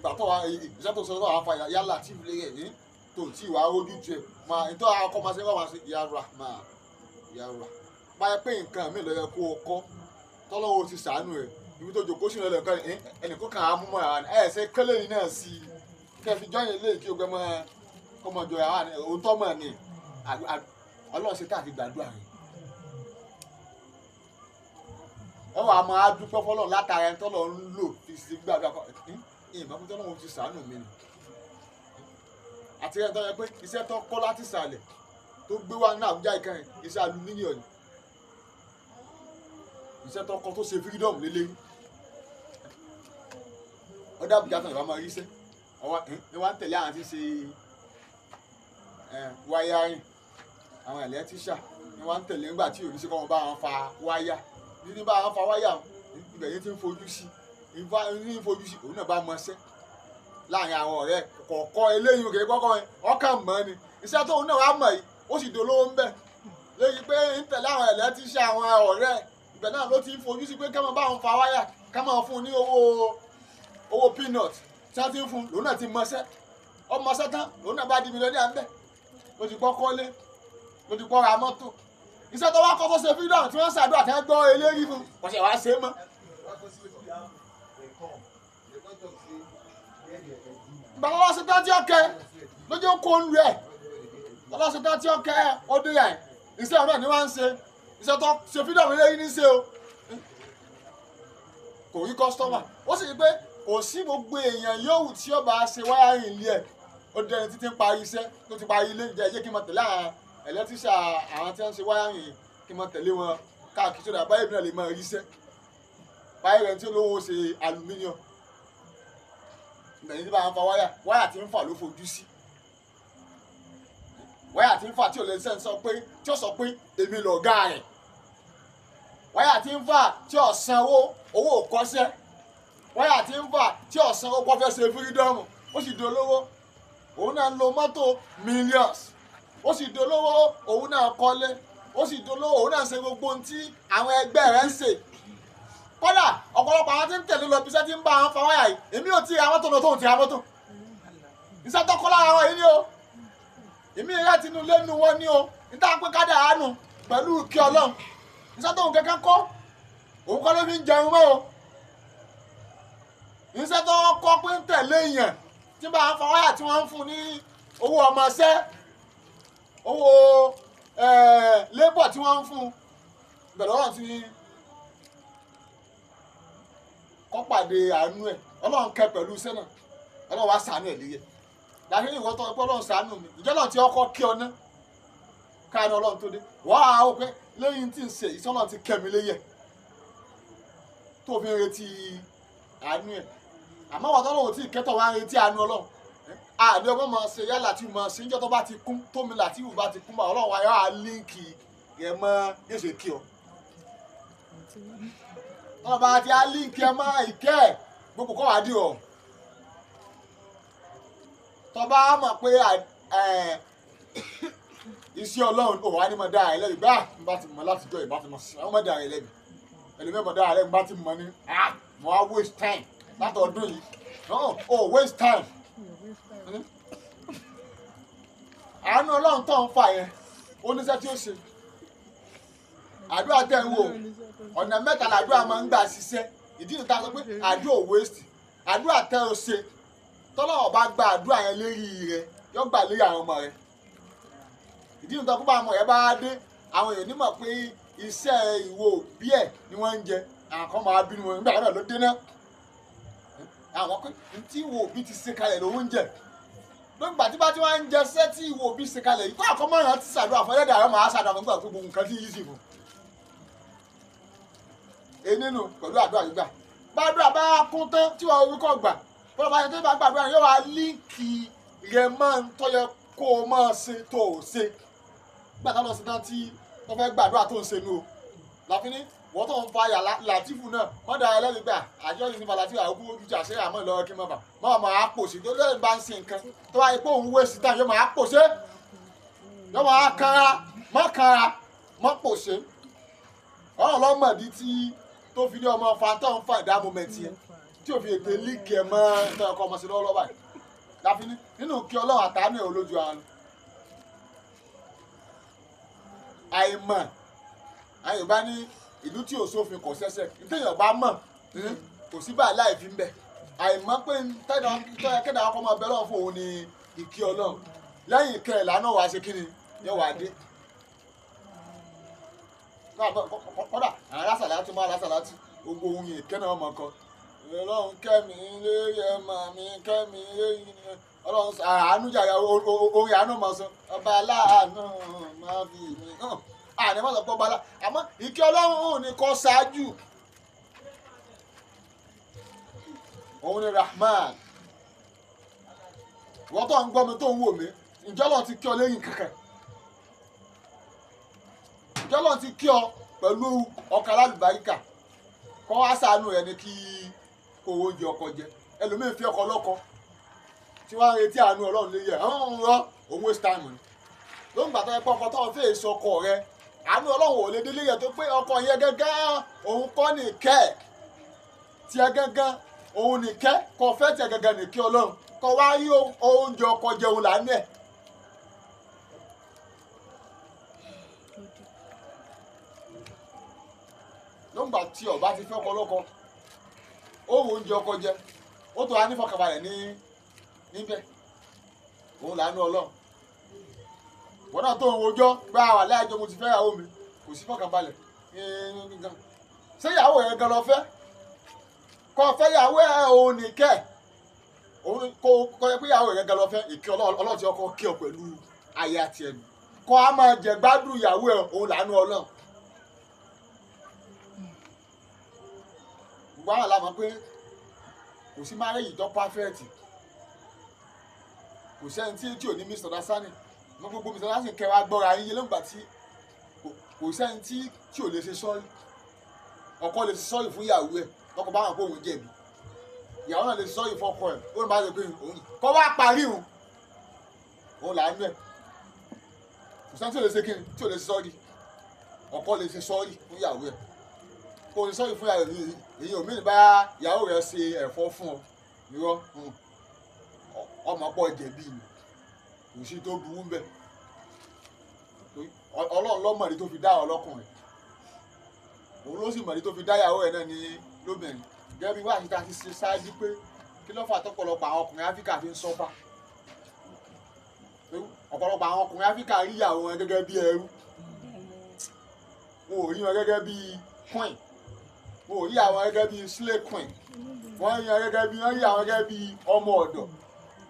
gbà tó wá iṣẹ́ tó ń ṣe lọ́wọ́ àwọn afáyà yálà tí ìlú rẹ̀ ní tó tí ìwà ojú jẹ máa nítorí àwọn ọkọ máa ṣe wọ́n máa ṣe ya Rahman ya Rahman báyẹ̀ pé nǹkan mi ló yẹ kó o kọ́ tọ́lọ́wọ́ ti sàánú rẹ̀ ibi tó jòkó sínú ẹlẹ́kan ẹnìkan kàn á mú mọ́ ara ẹ̀ ṣe kẹ́lẹ́ yìí náà sí i kẹ́ fi jọ́yìn ilé kí o gbẹ mọ́ kọ́mọ jọ àwọn òótọ́ mọ̀ ni Ọlọ́run ṣe tá àti gbàdúrà rẹ̀ wọ́n wàá máa dúpẹ́ fọlọ́run látara ẹni tọ́lọ́ ń lò fi sí gbàdúrà kọ́ ìmọ̀ pé tọ́lọ́run ti sàánù mi ni àti ẹni tó yẹ pé iṣẹ́ tó kọ́ láti sàlẹ̀ tó gbé wá ní Àbújá ìkẹyìn iṣẹ́ alumíníọ̀nù iṣẹ́ tó kọ́ tó ṣe freedom lélẹ́yìn ọdẹ Àbújá tán ìwà máa rí iṣẹ́ ọwọ́ ni wọ́n ń tẹ̀lé àwọn tí ń ṣe wáyárìn àwọn ẹ̀lẹ́tíṣà ni wọ́n ń tẹ̀lé nígbà tí òní sí kọ́ wọn bá wọn fa wáyà ní bá wọn fa wáyà ibẹ̀ yẹn ti ń fojú sí ní fojú sí òun náà bá mọ ṣẹ́ láàrin àwọn ọ̀rẹ́ kọ̀ọ̀kọ́ eléyìí òkè kọ́kọ́ ọkàn mọ́ ni iṣẹ́ tóun náà wá mọ̀ yìí ó sì dolówó ń bẹ̀ lórí pé ń tẹ̀lé àwọn ẹ̀lẹ́tíṣà àwọn ọ̀rẹ́ ibẹ̀ náà ló ti ń fojú sí pé ká máa bá wọn fa wáyà ká máa fún un ní owó peanut tí wọ́n ti ń fún lòun náà ti mọṣẹ́ ọmọṣẹ́ tán lòun náà bá di mílíọ̀nù à ń bẹ̀. ló ti gbọ́ kọ́lé, ló ti gbọ́ ra mọ́tò. Iṣẹ́ tó wá kọ́kọ́ ṣe freedom tí wọ́n ṣàdúrà tẹ́ gbọ́ eléyìí fún, kò ṣe wá ṣe é mọ́. Bàbá wa ṣe tán tí ó kẹ́ lójú kó ń lu ẹ̀. Bàbá ṣe tán tí ó kẹ́ ó dé yà ẹ̀. Iṣẹ́ ọ̀rọ̀ ni wọ́n ń ṣe. Iṣẹ́ tó ṣe freedom eléyìí ní ṣe o. Kò rí kọ́sítọ́mà. Ó sì rí pé kò sí gbogbo èèyàn yòówù tí ó bá ṣe wáyárìn ilé ẹ̀. Ó dẹni títí ń parí iṣẹ́ tó ti parí ilé ìjẹ́ ẹ̀jẹ̀ kí n máa tẹ̀lé àwọn ẹlẹ́tíṣà àwọn tí wọ́n ń ṣe wáyárìn yìí kí n máa tẹ̀lé wọn káàkiri sódà báyìí náà lè máa ríṣẹ́. Báyìí rẹ̀ tí olówó ṣe aluminium. Ìgbẹ̀yìn tí bá ń fa wáyà, wáyà tí ń fà ló fojú sí. Wáyà tí ń fà tí ò lè ṣe ń sọ pé tí ó sọ pé èmi lọ̀gá rẹ̀. Wáyà tí ń fà tí ò sanwó owó ò kọ́ṣẹ́. Wáyà tí ń fà tí ò sanwó kọ́ fẹ́ ṣe fírídọ́ọ̀mù ó sì dolówó. Òun náà ń lo mọ́tò millions. Ó sì dolówó, òun náà kọ́lé. Ó sì dolówó, òun náà ṣe gbogbo ohun tí àwọn ẹgbẹ́ rẹ̀ ń ṣe. Kódà ọ̀pọ̀lọpọ̀ àwọn tí ń tẹ̀lé lọ bí iṣẹ́ tí ń bá àwọn fa wáyà yìí, èmi ò tí ì ra mọ́tò náà tóun ti ra mọ́tò. Iṣẹ́ tó kọ́ lára wọn yìí ni o. Èmi ìrẹ́ tinú lẹ́nu wọn ni o. Níta pé kádà àánú pẹ̀lú kí Ọlọ́run. Iṣẹ́ tóun kankan kọ́, òun kọ́ ló fi ń jẹun mọ́ o. Iṣẹ́ tó kọ́ pé ń tẹ̀lé èèyàn tí bá ń fa wáyà tí wọ́n ń fún ní owó ọmọọṣẹ́, owó lébọ̀ tí wọ́n ń fún, bẹ̀rẹ̀ ọ̀rọ̀ tí kọ́ pàdé àánú ẹ̀. Ọlọ́run kẹ́ pẹ̀lú iṣẹ́ náà, Ọlọ́run wá ṣàánú ẹ̀ léyẹ. Dàbí ìwọ tó pé Ọlọ́run ṣàánú mi, ìjọ náà ti ọkọ kí ọ ná káàánú Ọlọ́run tó dé. Wọ́n á wò pé lẹ́yìn tí ń ṣe ìṣọ́ náà ti kẹ́ mi léyẹ tó fi ń retí àánú ẹ̀. Àmọ́ wọ́n tọ́lọ́wọ́ tí ìkẹ́tọ̀ wá ń retí àánú Ọlọ́run. Àní ọgbọ́n máa ṣe yálà tí mo ṣe níjọ́ tó bá ti kún tómi làtìwù bá ti kún bá Ọlọ́run wa yóò á líǹkì rẹ̀ mọ́ yóò ṣe kí ọ. Tọ́lá bá ti á líǹkì ẹ mọ́ ìkẹ́ ẹ̀ gbogbo kọ́ wá dì ọ̀. Tọ́ bá mọ̀ pé iṣẹ́ Ọlọ́run ò wá ní mọ̀ dáa ẹ lẹ́bi bá ń bá ti mọ̀ látijọ́ ìbá ti mọ̀ sí àwọn mọ̀ dáa ẹ lẹ́bi. Ẹlòmíràn mọ̀ dáa ẹ lẹ́bi bá ti mọ̀ ní mo á waste time látọ̀ ọdún yìí. No, oh waste time. Àánú Ọlọ́run tó ń fà yẹn ó níṣẹ́ tí ó ṣe. Àdúrà tẹ̀ ń wò ọ̀nà mẹ́ta làdúrà máa ń gbà ṣiṣẹ́. Ìdí nìta sọ pé àdúrà ò waste. Àdúrà tẹ́ o ṣe tọ́lọ́wọ́ bá gba àdúrà yẹn lérí rẹ yóò gbà lérí àwọn ọmọ rẹ. Ìdí nìta kó bá ọmọ rẹ bá dé àwọn èèyàn nímọ̀ pé iṣẹ́ ìwò òbí ẹ̀ ni wọ́n ń jẹ. Àwọn kan máa bínú wọn nígbà náà ló dé náà. Àwọn pé tí ìwò òbí ti ṣe kalẹ̀ lòun ń jẹ. Lóńgbà tí bá ti wá ń jẹ ṣẹ́ tí ìwò òbí ṣe kalẹ̀ yìí kó àkọ́mọ́ rẹ̀ ti ṣàdúrà fún ẹlẹ́dàá rẹ̀ máa ṣàdúrà fún nígbà tó gbogbo nǹkan tí yìí sì fún. Nínú pẹ̀lú àdúrà gbígbà. Gbàdúrà bá kún tán tí wọ́n orí kọ̀ gbà. Bọ́lá bá yẹn tó bá gbàdúrà yóò wá líǹkì rẹ̀ máa ń tọ́yẹ kó o máa ṣe tó o ṣe. Nígbà táwọn ṣe tán tí wọ́n fẹ́ gbàdúrà tó ń ṣe nu o. Láfi ní wọ́n tó ń fa yà Látìfù náà wọ́n da ẹlẹ́rìí gbà àjọ yìí nípa Látìfù àwọn ojú àṣẹ àmọ́ lọ́wọ́ kí n má bà má máa pòṣe tó lẹ́yìn bá ń ṣe nǹkan tó bá yẹ pé òun wé sí tán yóò máa pòṣe yóò máa kanra má kanra má pòṣe. Ọ̀rọ̀ lọ́mọdé tí tó fi ní ọmọ fantọ́ ń fa ìdá moment yẹn tí ò fi ètè líìkì ẹ̀ mọ́ ẹ̀ ọkọ̀ ọmọ sí lọ́wọ́ báyìí. Láfi ní nínú kí Ọlọ́run àtàánú ẹ̀ olójú àánú. Àìmọ̀ àyùbá ní ìlú tí ò sófin kò sẹ́sẹ̀ téèyàn bá mọ̀ kò sí báyìí láì fi ń bẹ̀. Àìmọ̀ pé tọ́yẹ kẹ́dà ọkọ̀ máa bẹ lọ́wọ́ fún òun ní ìkí Ọlọ́run. Lẹ́yìn ìkẹ́ ẹ̀ lánàá wàá ṣe kíni yóò wá dé. Kódà àwọn alásàlátù máa alásàlátù gbogbo ohun yìí kẹ́ náà mọ̀ kan. Ọlọ́run kẹ́mi lérí ẹ̀ mọ̀ mi kẹ́mi lérí Ọlọ́run àánú jàre orin àánú mọ̀ sọ ọba aláàánú máa fi mi hàn. Àní wọ́n sọ pé ọba alá àmọ́ ìkẹ́ Ọlọ́run ò ní kọ́ ṣáájú. Òun ni Rahman. Wọ́n tó ń gbọ́ mi tó ń wò mí, ǹjẹ́ Ọlọ́run ti kí ọ lẹ́yìn kankan? Ǹjẹ́ Ọlọ́run ti kí ọ pẹ̀lú ọkọ̀ alálùbáríkà? Kọ́ wá ṣàánú rẹ ní kí kó oúnjẹ ọkọ jẹ. Ẹlòmíín fi ọkọ lọ́kọ tí wọ́n á retí àánú Ọlọ́run lé yẹ ọ̀hún rọ òun waste time ni. Lóńgbà tó yẹ pé ọkọ tó ń fẹ́ èso ọkọ rẹ àánú Ọlọ́run ò lè délé yẹ tó pé ọkọ yẹn gángan òun kọ́ ní kẹ́ tiẹ̀ gángan òun nìkẹ́ kọ́ fẹ́ tiẹ̀ gángan nìkẹ́ Ọlọ́run kọ́ wá rí oúnjẹ ọkọ jẹun lánàá ẹ̀. Lóńgbà tí ọba ti fẹ́ ọkọ lọ́kọ, ó wo oúnjẹ ọkọ jẹ, ó tó wá ní fọkànbalẹ̀ ní níbẹ̀. Òun làánú Ọlọ́run. Wọ́n náà tó ń wojọ́ pé àwọn aláìjọ mo ti fẹ́ ìyàwó mi, kò sí fọkànbalẹ̀. Ṣé ìyàwó rẹ̀ gan lọ fẹ́? Kọ́ fẹ́ ìyàwó ẹ̀ òun nìkẹ́. Òun kò kọ́ pé ìyàwó rẹ̀ gan lọ fẹ́, ìkẹ́ Ọlọ́run ti ọkọ kí ọ pẹ̀lú aya tiẹ̀ nù. Kọ́ á máa jẹ gbádùn ìyàwó ẹ̀ òun làánú Ọlọ́run. Gbogbo àwọn àlàmọ́ pé kò sí márẹ́yì tó pàfẹ́ẹ̀tì, kò sẹ́ni tí ò ní misunderstanding. Mo gbogbo misunderstanding kẹwàá gbọ́ra yín lóńgbà tí kò sẹ́ni tí ò lè ṣe sọ́ọ̀rì. Ọkọ lè ṣe sọ́ọ̀rì fún ìyàwó ẹ̀ lọ́kọ bá wọn kó òun jẹ̀bi, ìyàwó náà lè ṣe sọ́ọ̀rì fọ́kọ ẹ̀ ó ní bá ṣe pé òun kọ́ wá parí òun òun làánú ẹ̀. Kò sẹ́ni tí ò lè ṣe kíni tí ò lè ṣe sọ́ọ̀rì. Ọkọ lè ṣe sọ́ọ̀rì fún ìyàwó ẹ̀, kò ṣe sọ́ọ̀rì fún ìyàwó ẹ̀. Èyí ò mìíràn bá ìyàwó rẹ̀ ṣe ẹ̀fọ́ fún ọ irọ́ ọmọ pọ̀ jẹ̀bi ni, kò sí tó burú ń bẹ̀. Ọlọ́run ló mọ̀rí tó fi dá ọlọ́kùnrin, òun ló sì mọ̀rí tó fi dá ìyàwó ẹ̀ náà ní lóbìnrin. Gẹ́gẹ́ bí wàá ti ṣe ṣáájú pé kí ló fà tọ́pọ̀lọpọ̀ àwọn ọkùnrin Áfíríkà fi ń sọ́fà. Ọ̀pọ̀lọpọ̀ àwọn ọkùnrin Áfíríkà rí ìyàwó wọn gẹ́gẹ́ bí ẹrú, wọn ò rí wọn gẹ́gẹ́ bí queen, wọn ò rí àwọn gẹ́gẹ́ bí slave queen, wọ́n rí wọn gẹ́gẹ́ bí wọ́n rí àwọn gẹ́gẹ́ bí ọmọ ọ̀dọ̀,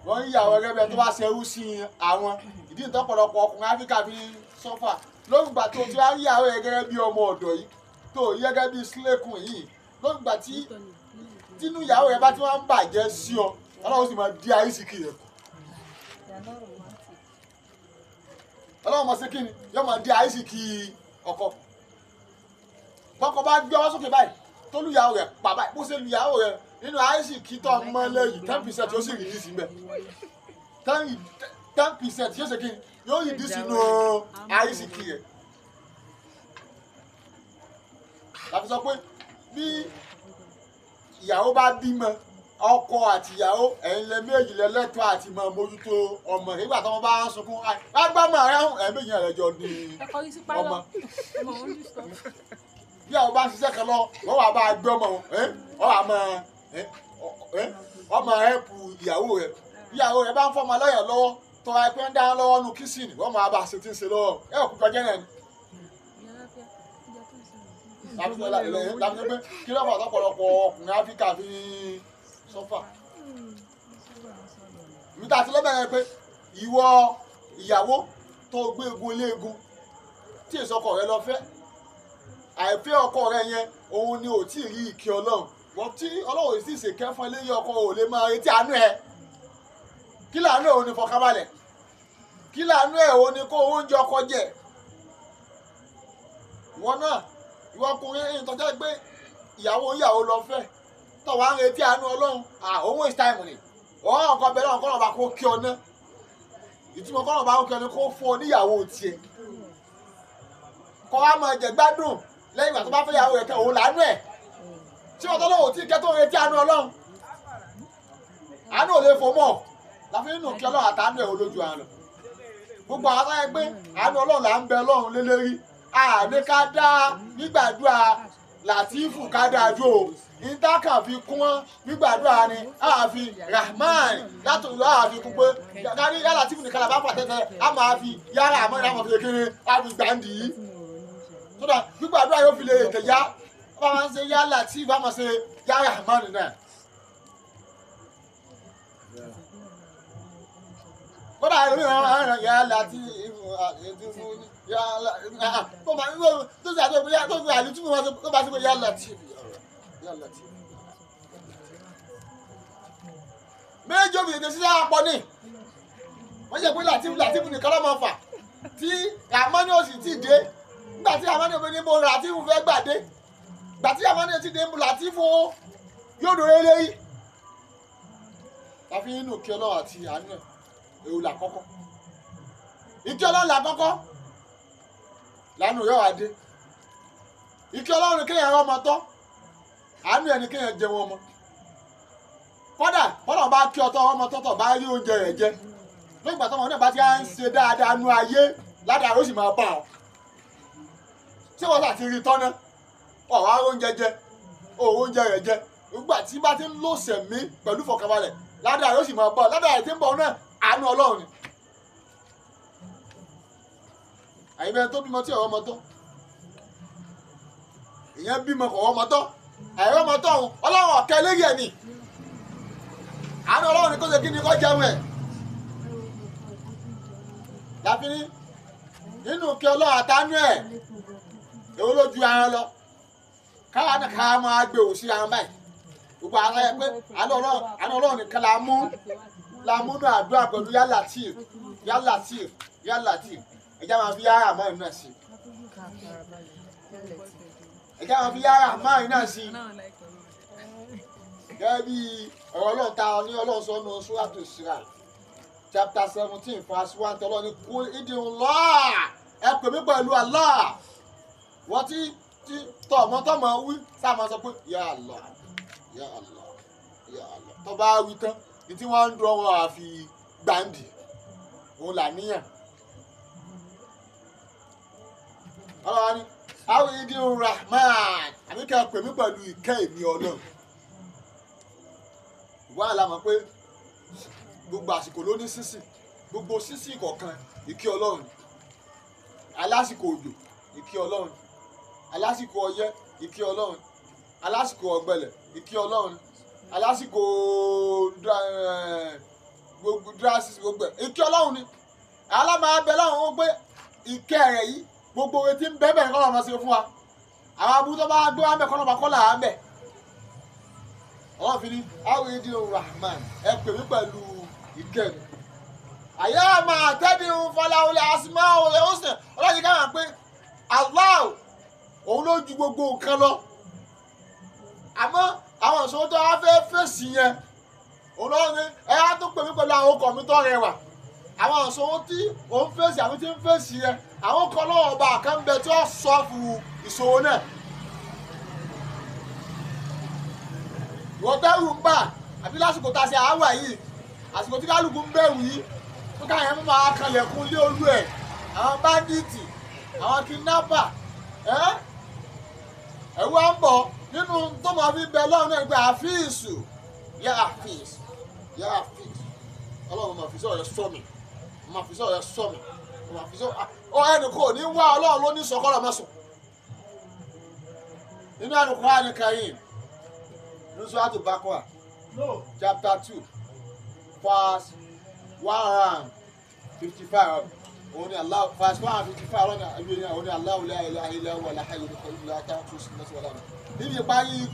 wọ́n rí àwọn gẹ́gẹ́ bí ẹni tó bá ṣerú sí àwọn. Ìdí ìtọ́pọ̀lọpọ̀ ọkùnrin Áfíríkà fi ń sọ́fà lóògbà tó ti wá rí àwọn gẹ́gẹ́ bí ọmọ ọ̀dọ̀ yìí, tó rí gẹ́gẹ́ bí slave queen yìí, lóògbà tí tínú ìyàwó rẹ bá ti wá ń bàjẹ́ sí ọ, Ọlọ́run sì máa di àrísìkì rẹ kù. Ọlọ́run máa ṣe kí ni yóò máa di àrísìkì ọkọ. Bọ́kọ bá gbé ọwọ́ sókè báyìí tó lu ìyàwó rẹ̀ pa báyìí, bó ṣe lu ìyàwó rẹ̀ nínú àrísìkì tó ọmọ lẹ́yìn 10% yóò sì rìlíìsì mbẹ́. 10% yóò ṣe kí ni yóò rìlíìsì nínú àrísìkì rẹ̀. Láti sọ pé bí ìyàwó bá bímọ, ọkọ àti ìyàwó ẹ̀yin lẹ méjì lẹ lẹ́tọ̀ọ́ àti máa mójútó ọmọ. Nígbà tí wọ́n bá ń sunkún, agbámọ̀ rẹ̀ ń ẹ̀ méjì rẹ̀ jọ ní ọmọ. Bí àwọn bá ń ṣiṣẹ́ kan lọ, wọ́n wà bá a gbé ọmọ wọn, wọ́n wà máa ọmọ rẹ̀ pu ìyàwó rẹ̀. Bí ìyàwó rẹ̀ bá ń fọmọ lọ́yàn lọ́wọ́, tọ́ra ẹ pé ń dáná lọ́wọ́ nu kíṣìnì, wọ́n máa bá a ṣe tí ń ṣe lọ́wọ́. Ẹ ò kú kọjá náà ni. Láti pé kí ló fà tọ́pọ̀lọpọ̀ ọkùnrin Áfíríkà fi sọ́fà. Níta ti lọ́bẹ̀rẹ̀ pé ìwọ ìyàwó tó gbé egun eléegun tí èso ọkọ rẹ lọ fẹ́, àìfẹ́ ọkọ rẹ yẹn òun ni ò tí ì rí ìkẹ́ Ọlọ́run. Wọ́n tí Ọlọ́run sì ṣèkẹ́ fún eléyìí ọkọ ò lè máa retí àánú ẹ̀. Kí làánú ẹ̀ òun ni fọkànbalẹ̀, kí làánú ẹ̀ òun ni kó oúnjẹ ọkọ jẹ. Ìwọ náà ìwọ ọkùnrin ẹ̀yìn tọ́jà gbé ìyàwó ìyàwó lọ fẹ́ tọ́ wàá ń retí àánú Ọlọ́run, òun waste time ni. Ọ̀hún ọkọ bẹ̀rẹ̀ ọ̀hún kọ́nà bá kó kí ọ ná. Ìtumọ̀ kọ́nà bá kó kí ọ ní kó fún ọ níyàwó tiẹ̀, kọ́ wa máa jẹ gbádùn lẹ́yìn ìgbà tó bá fẹ́ yàwó rẹ̀ kẹ́ òun làánú ẹ̀. Tí wọ́n tọ́lọ́wọ́ tí kẹ́ tó ń retí àánú Ọlọ́run, àánú ò lè fò mọ́. Láfi nínú kí Ọlọ́run àtàánú ẹ̀ olójú àánú. Gbogbo àwọn sáyẹn pé àánú Ọlọ́run là ń bẹ Ọlọ́run lélẹ́rí. Àní ká dá gbígbàdúrà Làtífù ká dájú o. Ìtàkà fi kún gbígbàdúrà ni àfi Rahman látòlú àfi kún pé kárí yàrá Làtífù nìkan làbá fà tẹ́tẹ́ á máa fi yàrá àmọ́ ìlànà fi kéré á fi gbàǹdì yìí. Sódà gbígbàdúrà yóò fi lè tẹ̀ yá wọ́n máa ń ṣe yá Làtífù á máa ṣe yá Rahman náà. Kódà ẹlòmíràn yá Làtífù yá tó máa ń tó ṣe àti tó fi àlùtúmọ̀ wọn tó bá ṣe pé yá Làtífù yá Làtífù. Méjì òbí tètè ṣiṣẹ́ àpọ̀ ni wọ́n ṣe pé Làtífù Làtífù nìkan ló máa fà tí Ramani ò sì ti dé. Nígbà tí Ramani ò fi ní bo Làtífù fẹ́ gbà dé, gbà tí Ramani ò ti dé Làtífù yóò dòrò eléyìí. Láfi nínú kí Ọlọ́run àti àánú ẹ̀ èwo là kọ́kọ́, ìkí Ọlọ́run là kọ́kọ́ lánàá yóò wá dé. Ìkí Ọlọ́run kéèyàn rán ọmọ tọ́, àánú ẹ̀ ni kéèyàn jẹun ọmọ. Kódà bọ́lá bá kí ọtọ́ ọmọ tọ́tọ̀ bá rí oúnjẹ rẹ̀ jẹ lóògbà tọmọ náà bá ti ń ṣe dáadáa nú ayé ládàá ó sì máa bá ọ. Ṣé wọ́n sà ti rí tọ́ná? Ọ̀rọ̀ oúnjẹ jẹ, òun oúnjẹ rẹ̀ jẹ. Nígbà tí bá ti ń lò sẹ̀mí pẹ̀lú ìfọ̀kànbalẹ̀, ládàá yóò sì máa bọ̀. Ládàá rẹ̀ tí ń bọ̀ náà, àánú Ọlọ́run ni. Àyìnbẹ́ tó bímọ tí ọ̀rọ̀ ọmọ tọ́. Ìyẹn bímọ kọ̀ ọmọ tọ́. Àìrọ́ ọmọ tọ́ òun, Ọlọ́run ọ̀kẹ́ lérí ẹ̀ ni. Àánú Ọlọ́run ni kó ṣe kí ni kó jẹun ẹ̀. Láfi ní nínú kí Ọlọ́run àtánú ẹ̀, èwo ló ju ara lọ? Káwa náà ká máa gbé òsì ara báyìí. Gbogbo ara yẹ pé àánú Ọlọ́run nìkan la mú náà àdúrà pẹ̀lú yá Latif, yá Latif, yá Latif. Ẹ̀já máa fi yára mọ́ ìnáà sí. Ẹ̀já máa fi yára mọ́ ìnáà sí. Gẹ́gẹ́ bí ọ̀rọ̀ Ọlọ́run ta ní Ọlọ́run sọ nù Súrátù Ìsírà chapter 17 verse 1 tọ́lọ́ ní kúl ìdìrún-lọ́ọ̀ ẹ pè mí pẹ̀lú Allah. Wọ́n ti tọ̀mọ́tọ́mọ́ wí sáà máa sọ pé ya Allah, ya Allah, ya Allah. Tó bá wí tán ní tí wọ́n ń dúró wọn àfi gbàǹdì òun là níyàn. Ọlọ́run ni àwọn ìdírun Rahman àbí kẹ́ ẹ pè mí pẹ̀lú ìkẹ́ èmi Ọlọ́run. Ìwọ àlà mọ̀ pé gbogbo àsìkò ló ní sísì, gbogbo sísì kọ̀ọ̀kan ìkẹ́ Ọlọ́run. Alásìkò òjò ìkẹ́ Ọlọ́run, alásìkò ọyẹ́ ìkẹ́ Ọlọ́run, alásìkò ọ̀gbẹlẹ̀ ìkẹ́ Ọlọ́run, alásìkò gbogbo dráṣìsì gbogbo ẹ̀ ìkẹ́ Ọlọ́run ni. Alámọ̀ abẹ láwọn ó pé ìkẹ́ rẹ̀ yìí gbogbo etí ń bẹ́ẹ̀ bẹ́ẹ̀ kọ́ lọ́ọ́ máa ṣe fún wa. Àwọn abúlé tó bá gbé wa ń bẹ̀ kọ́ lọ́ọ́ máa kọ́ là á ń bẹ̀. Ọlọ́run fi ní àwọn ìdí Rahman ẹ pè mí pẹ̀lú ìkẹ́ mi. Àyà máa tẹ́bi ń fọlá olè àsìmọ́ olè ó sìn. Ọlọ́run yìí ká máa pé Allah òun ló ju gbogbo nǹkan lọ. Àmọ́ àwọn ìṣòro tó wá fẹ́ fèsì yẹn òun lọ́wọ́ ni ẹ á tó pè mí pẹ̀lú àwọn ọkọ̀ mi tó rẹwà. Àwọn ìṣòro tí òun fèsì àbí tí ń fèsì yẹn àwọn kan lọ́wọ́ ọba kan bẹ tí ó sọ fún ìṣòro náà. Ìwọ bẹ̀rù ń bà àbí lásìkò tá a ṣe àáwà yìí, àsìkò tí kálukú ń bẹ̀rù yìí tó káyọ̀ mú máa kanlẹ̀kùn lé olú ẹ̀, àwọn báńdíìtì, àwọn kidnapper, ẹ̀ wá ń bọ̀ nínú tó máa fi bẹ lọ́run náà pé àfíìsù yá àfíìsù yá àfíìsù. Ọlọ́run máa fi sọ̀rọ̀ sọ mi, máa fi sọ̀rọ̀ sọ mi, máa fi sọ̀rọ̀ ọ ẹnì kò ní wá Ọlọ́run ló ní sọkọ́lọ̀ mọ́sùn. Nínú Al-Qur'an Karim, Suratu Baqarah chapter 2 verse 155 òun ni Allah verse 155 òun ni Allahu la ilaha illa huwa al-hayyul qayyum la ta'khudhuhu sinatun wa la nawm. Níbi ìparí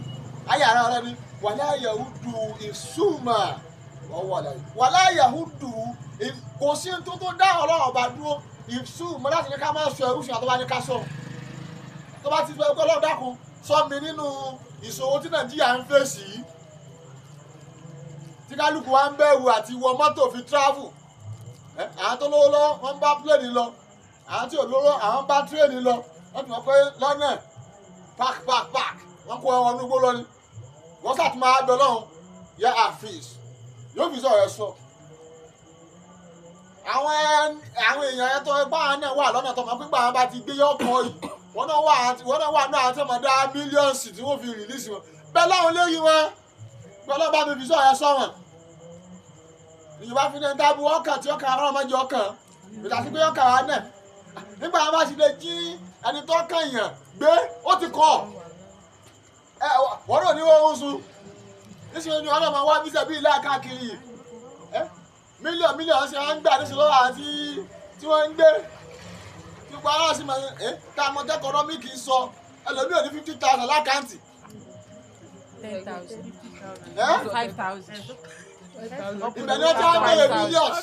ayé ara rẹ ni wala yahudu ìsúnmà wala yahudu kò sí tó tó dá Ọlọ́run ọba dúró ìsúnmà láti ní ká máa sọ ẹrú fún àtọ́wá ní ká sọ. Tó bá ti sọ pé Ọlọ́run dákun sọ mi nínú ìṣòro tí Nàìjíríà ń fèsì yìí tí kálukú wa ń bẹ̀rù àti wọ mọ́tò fi travel. Àwọn tó lówó lọ́wọ́ wọ́n ń bá pléènì lọ, àwọn tí ò lówó àwọn ń bá tírèènì lọ. Wọ́n ti mọ̀ pé lọ́nà park park park wọ́n kó wọn nugbó lọ ni. Wọ́n sàtúmọ̀ máa bẹ lọ́hùn yẹ àfíìs yóò fi sọ̀rọ̀ ẹ sọ. Àwọn èèyàn ẹ tó ẹgbẹ́ àwọn náà wà lọ́nà tó mọ̀ pé àwọn bá ti gbé yọkọ̀ yìí wọ́n náà wà náà àti ọmọdé mílíọ̀nsì tí wọ́n fi rìlíìsì wọn bẹ́ẹ̀ láwọn léyìn wọn bẹ́ẹ̀ lọ́ba mi fi sọ̀rọ̀ ẹ sọ wọn. Ìjọba fi ní ẹni tábù ọkàn tí ọkàn ara ọmọdé ọkàn ìdásí pé ọkàn wa náà nígbà wọn bá ti lè jí ẹni tó kàn yàn gbé ó ti kọ ẹ wọ́n náà ní wọ́n ń sun níṣẹ́ ni ọlọ́mọ wá bíṣẹ́ bíi ilé káàkiri ẹ mílíọ̀nù mílíọ̀nù ṣe ń gbà níṣẹ́ lọ́wọ́ àti tí wọ́n ń gbé gbogbo ara sì máa ẹ tá a mọ tẹkọnọmíkì sọ ẹlòmíì ò ní 50,000 lákàntì. 10,000. 5,000. Ibẹ̀ ni wọ́n ti wá bẹ̀rẹ̀ millions.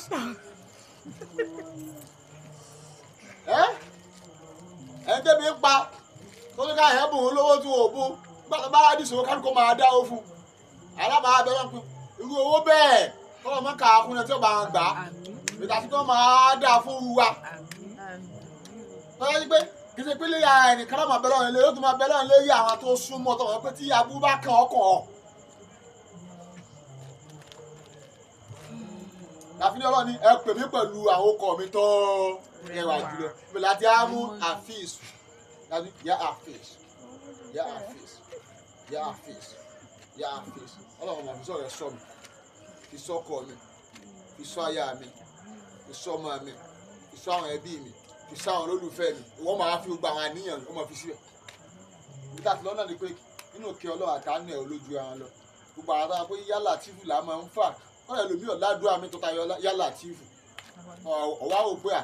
Ẹ ẹ débi ń pa tó ní ká ẹ̀ bùn ún lówó tí wọ́n ò bùn nígbà tó bá dìṣòro kálukó máa dá owó fún alábàá abẹ́rẹ́ pin irú owó bẹ́ẹ̀ tọ́lọ́ mọ́ ká akúnlẹ̀ tí ó bá wọn gbà á ìdásí tó máa dà fún wa. Tọ́lá yí pé kì í ṣe pé lè ya ẹnìkan náà máa bẹ lọ́run lé yóò tún máa bẹ lọ́run lé yí àwọn tó súnmọ́ tọ́wọ́ pé tí abú bá kàn ọkàn ọ̀. Láfíní Ọlọ́run ni ẹ pè mí pẹ̀lú àwọn ọkọ̀ mi tó rẹwà jùlọ. Ìbẹ̀lẹ̀ àti àmú àfíìsù Láti yá àfíìs, yá àfíìs, yá àfíìs, yá àfíìs. Ọlọ́run máa fi sọ̀rọ̀ ẹ̀ sọ mi, fi sọ ọkọ mi, fi sọ aya mi, fi sọ ọmọ mi, fi sọ àwọn ẹbí mi, fi sọ àwọn olólùfẹ́ mi. Wọ́n máa fi gbogbo àwọn àníyàn wọ́n máa fi síbẹ̀. Ibi tá a ti lọ́nà ni pé nínú òkè Ọlọ́run àtàánú ẹ̀ olójú ara lọ. Gbogbo àwọn táwọn pé yálà tífù là máa ń fà. Wọ́n lè lòmí ọ̀làdúrà mi tó tayọ yálà tífù. Ọ̀wá ò pé à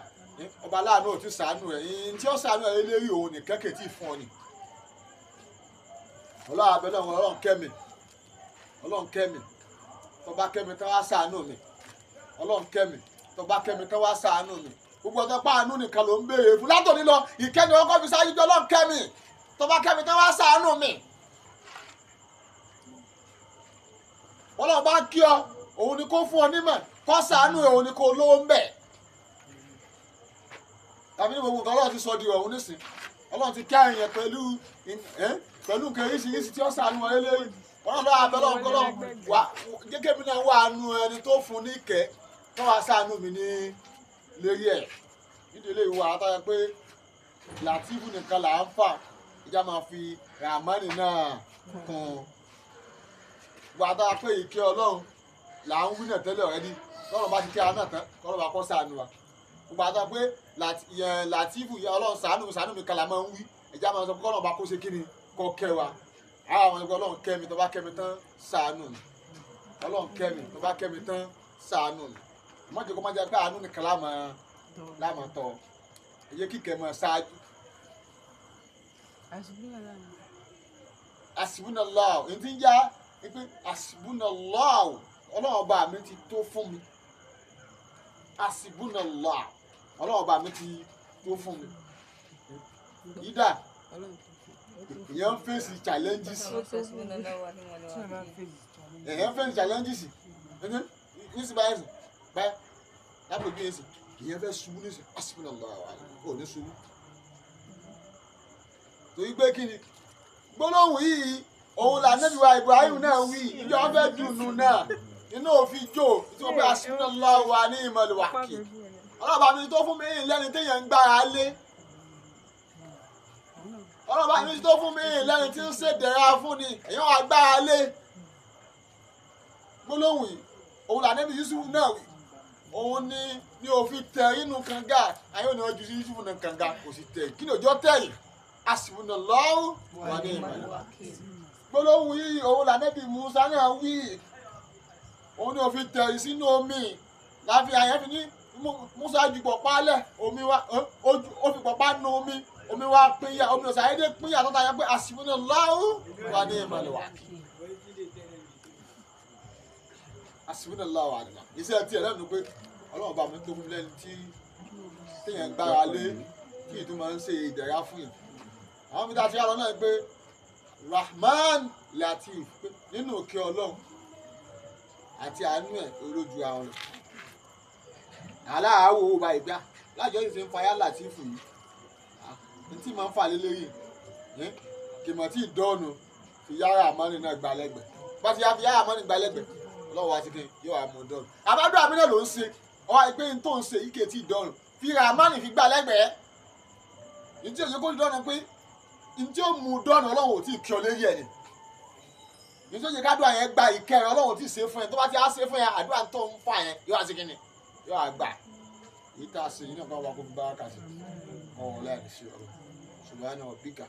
ọba aláàánú ò ti sàánú ẹ̀. Ìyìn tí ó sàánú ẹ̀ lérí òun nìkan kè tí ì fún ọ ni. Ọlọ́run abẹ́lẹ́ wọn, Ọlọ́run kẹ́mi, Ọlọ́run kẹ́mi, tó bá kẹ́mi tán wá ṣàánú mi. Ọlọ́run kẹ́mi, tó bá kẹ́mi tán wá ṣàánú mi. Gbogbo ọjọ́ páànú nìkan ló ń béèrè fún látòní lọ. Ìkẹ́ni ọkọ fi ṣáájú jọ. Ọlọ́run kẹ́mi, tó bá kẹ́mi tán wá ṣàánú mi. Ọlọ́run bá kí ọ, òun ni kó fún ọ nímọ̀, kó ṣàánú ẹ̀, òun ni kó lówó ń bẹ̀. Tàbí ní gbogbo nǹkan Ọlọ́run ti sọ di ọ̀hún nísìn. Ọlọ́run ti kí àyàn pẹ̀lú nǹkan oríṣiríṣi tí ó ṣàánú ọ lélẹ́yìn. Ọlọ́run lọ́wọ́ abẹ́ lọ́wọ́ kọ́ lọ́wọ́ wá gẹ́gẹ́ bí náà wà nù ẹni tó fún ní ìkẹ́ tó wá ṣàánú mi ní lérí ẹ̀. Nídìí ìwà àtàwọn pé Làtífù nìkan là ń fà, ìjà máa fi Ràmánì náà kún. Wà á dáa pé ìkẹ́ Ọlọ́run là ń wí náà tẹ́lẹ̀ ọ̀rẹ́dí. Lọ́run bá ti kẹ́ ara náà tán, kọ́lọ́run bá kọ́ ṣàánú wa. Gbogbo àtàwọn pé Làtífù Ọlọ́run ṣàánú mi, ṣàánú mi kan là máa ń wí. Ìjà máa sọ pé kọ́lọ́run bá kó ṣe kí ni kọ́ kẹ́ wa. Àwọn ẹgbẹ́ Ọlọ́run kẹ́ mi, tó bá kẹ́ mi tán ṣàánú mi. Ọlọ́run kẹ́ mi, tó bá kẹ́ mi tán ṣàánú mi. Má jẹ́ kó má jẹ́ pé àánú nìkan láàmú tọ̀. Ẹ jẹ́ kíkẹ́ máa ṣáájú. Àsìbúnàláà, èyí tí ń já pé àsìbúnàláà, Ọlọ́run ọba mi ti tó fún mi. Àsìbúnàláà, Ọlọ́run ọba mi ti tó fún mi. Yídà, èèyàn ń fèsì challenges. Èèyàn ń fèsì challenges. Nísìnyí báyìí báyìí lápòjú yẹn sì, èèyàn fẹ́ ṣubú nísìnyí, àsìbúnàláà, ò ní ṣubú. Torí pé kí ni gbólóhùn yìí òun là Ànábì wa Ibrahim náà wí ìjọ fẹ́ dùnú náà inú òfin jò tí wọ́n pé hasbunallahu wa ni'mal wakil. Ọlọ́ba mi tó fún mi lẹ́ni téèyàn ń gbára lé. Ọlọ́ba mi tó fún mi lẹ́ni tí ń ṣèdẹ̀ra fún ni èèyàn wà gbára lé. Gbólóhùn yìí òun là Ànábì Yusuf náà wí. Òun ni òfin tẹ̀ inú kànga. Àyè òní ọjọ́ Yusuf náà kànga kò sì tẹ̀. Kí ni òjò tẹ̀ yìí? Hasbunallahu wa ni'mal wakil. Gbólóhùn yìí òun lànẹ́bí Musa náà wí. Òun ni òfin tẹ̀rí sínú omi. Láfi àyàn fi ní Musa ju pọ̀pá lẹ̀, omi wá ó fi pọ̀pá nu omi, omi wá pínyà, omi ọ̀sán ayédè pínyà tó tayọ pé hasbunallahu wa ni'mal wakil. Hasbunallahu wa ni'mal wakil. Iṣẹ́ tiẹ̀ lẹ́nu pé Ọlọ́run bá mi tó fún mi lẹ́ni tí téèyàn gbára lé kí ìtumọ̀ ń ṣe ìdẹ̀ra fún yàn. Àwọn mi ta ti rà lọ náà pé Rahman Latif nínú òkè Ọlọ́run àti àánú ẹ̀ olójú àwọn lọ. Aláàwọ̀ owó bá ìgbà lájọ́ yìí ṣe ń fayá Latifu yìí. N tí màá ń fà lélẹ́yìn kì mọ̀ tí ìdọ́ọ̀nù fi yára àmọ́ni náà gbà lẹ́gbẹ̀ẹ́. Bá ti yá fi yára àmọ́ni gbà lẹ́gbẹ̀ẹ́, Ọlọ́run wa ti kí yóò wá mú dọ́ọ̀nù. Àbádọ́ àmì náà ló ń ṣe, ọwọ́ ìpé n tó ń ṣe yìí kì í tí ìdọ́ọ̀nù fi Rahman fi gbà lẹ́gbẹ̀ẹ́. Ìdí òye kó dọ́ọ̀nù pé ntí ó mú dọ́nà Ọlọ́run ò tí ì kí ọ lérí ẹ̀ ni. Nítorí yẹ kádùá yẹn gba ìkẹ́ rẹ Ọlọ́run ò tí ì ṣe fún ẹ. Tó bá ti á ṣe fún ẹ, àdúrà tó ń fà yẹn yóò wá sí kíni yóò wá gbà. Èyí tá a ṣe yìí náà kọ́ wa kó fi bá kà sí. Ọ̀hún láì ní sí ọ̀rọ̀. Subhana rabbika.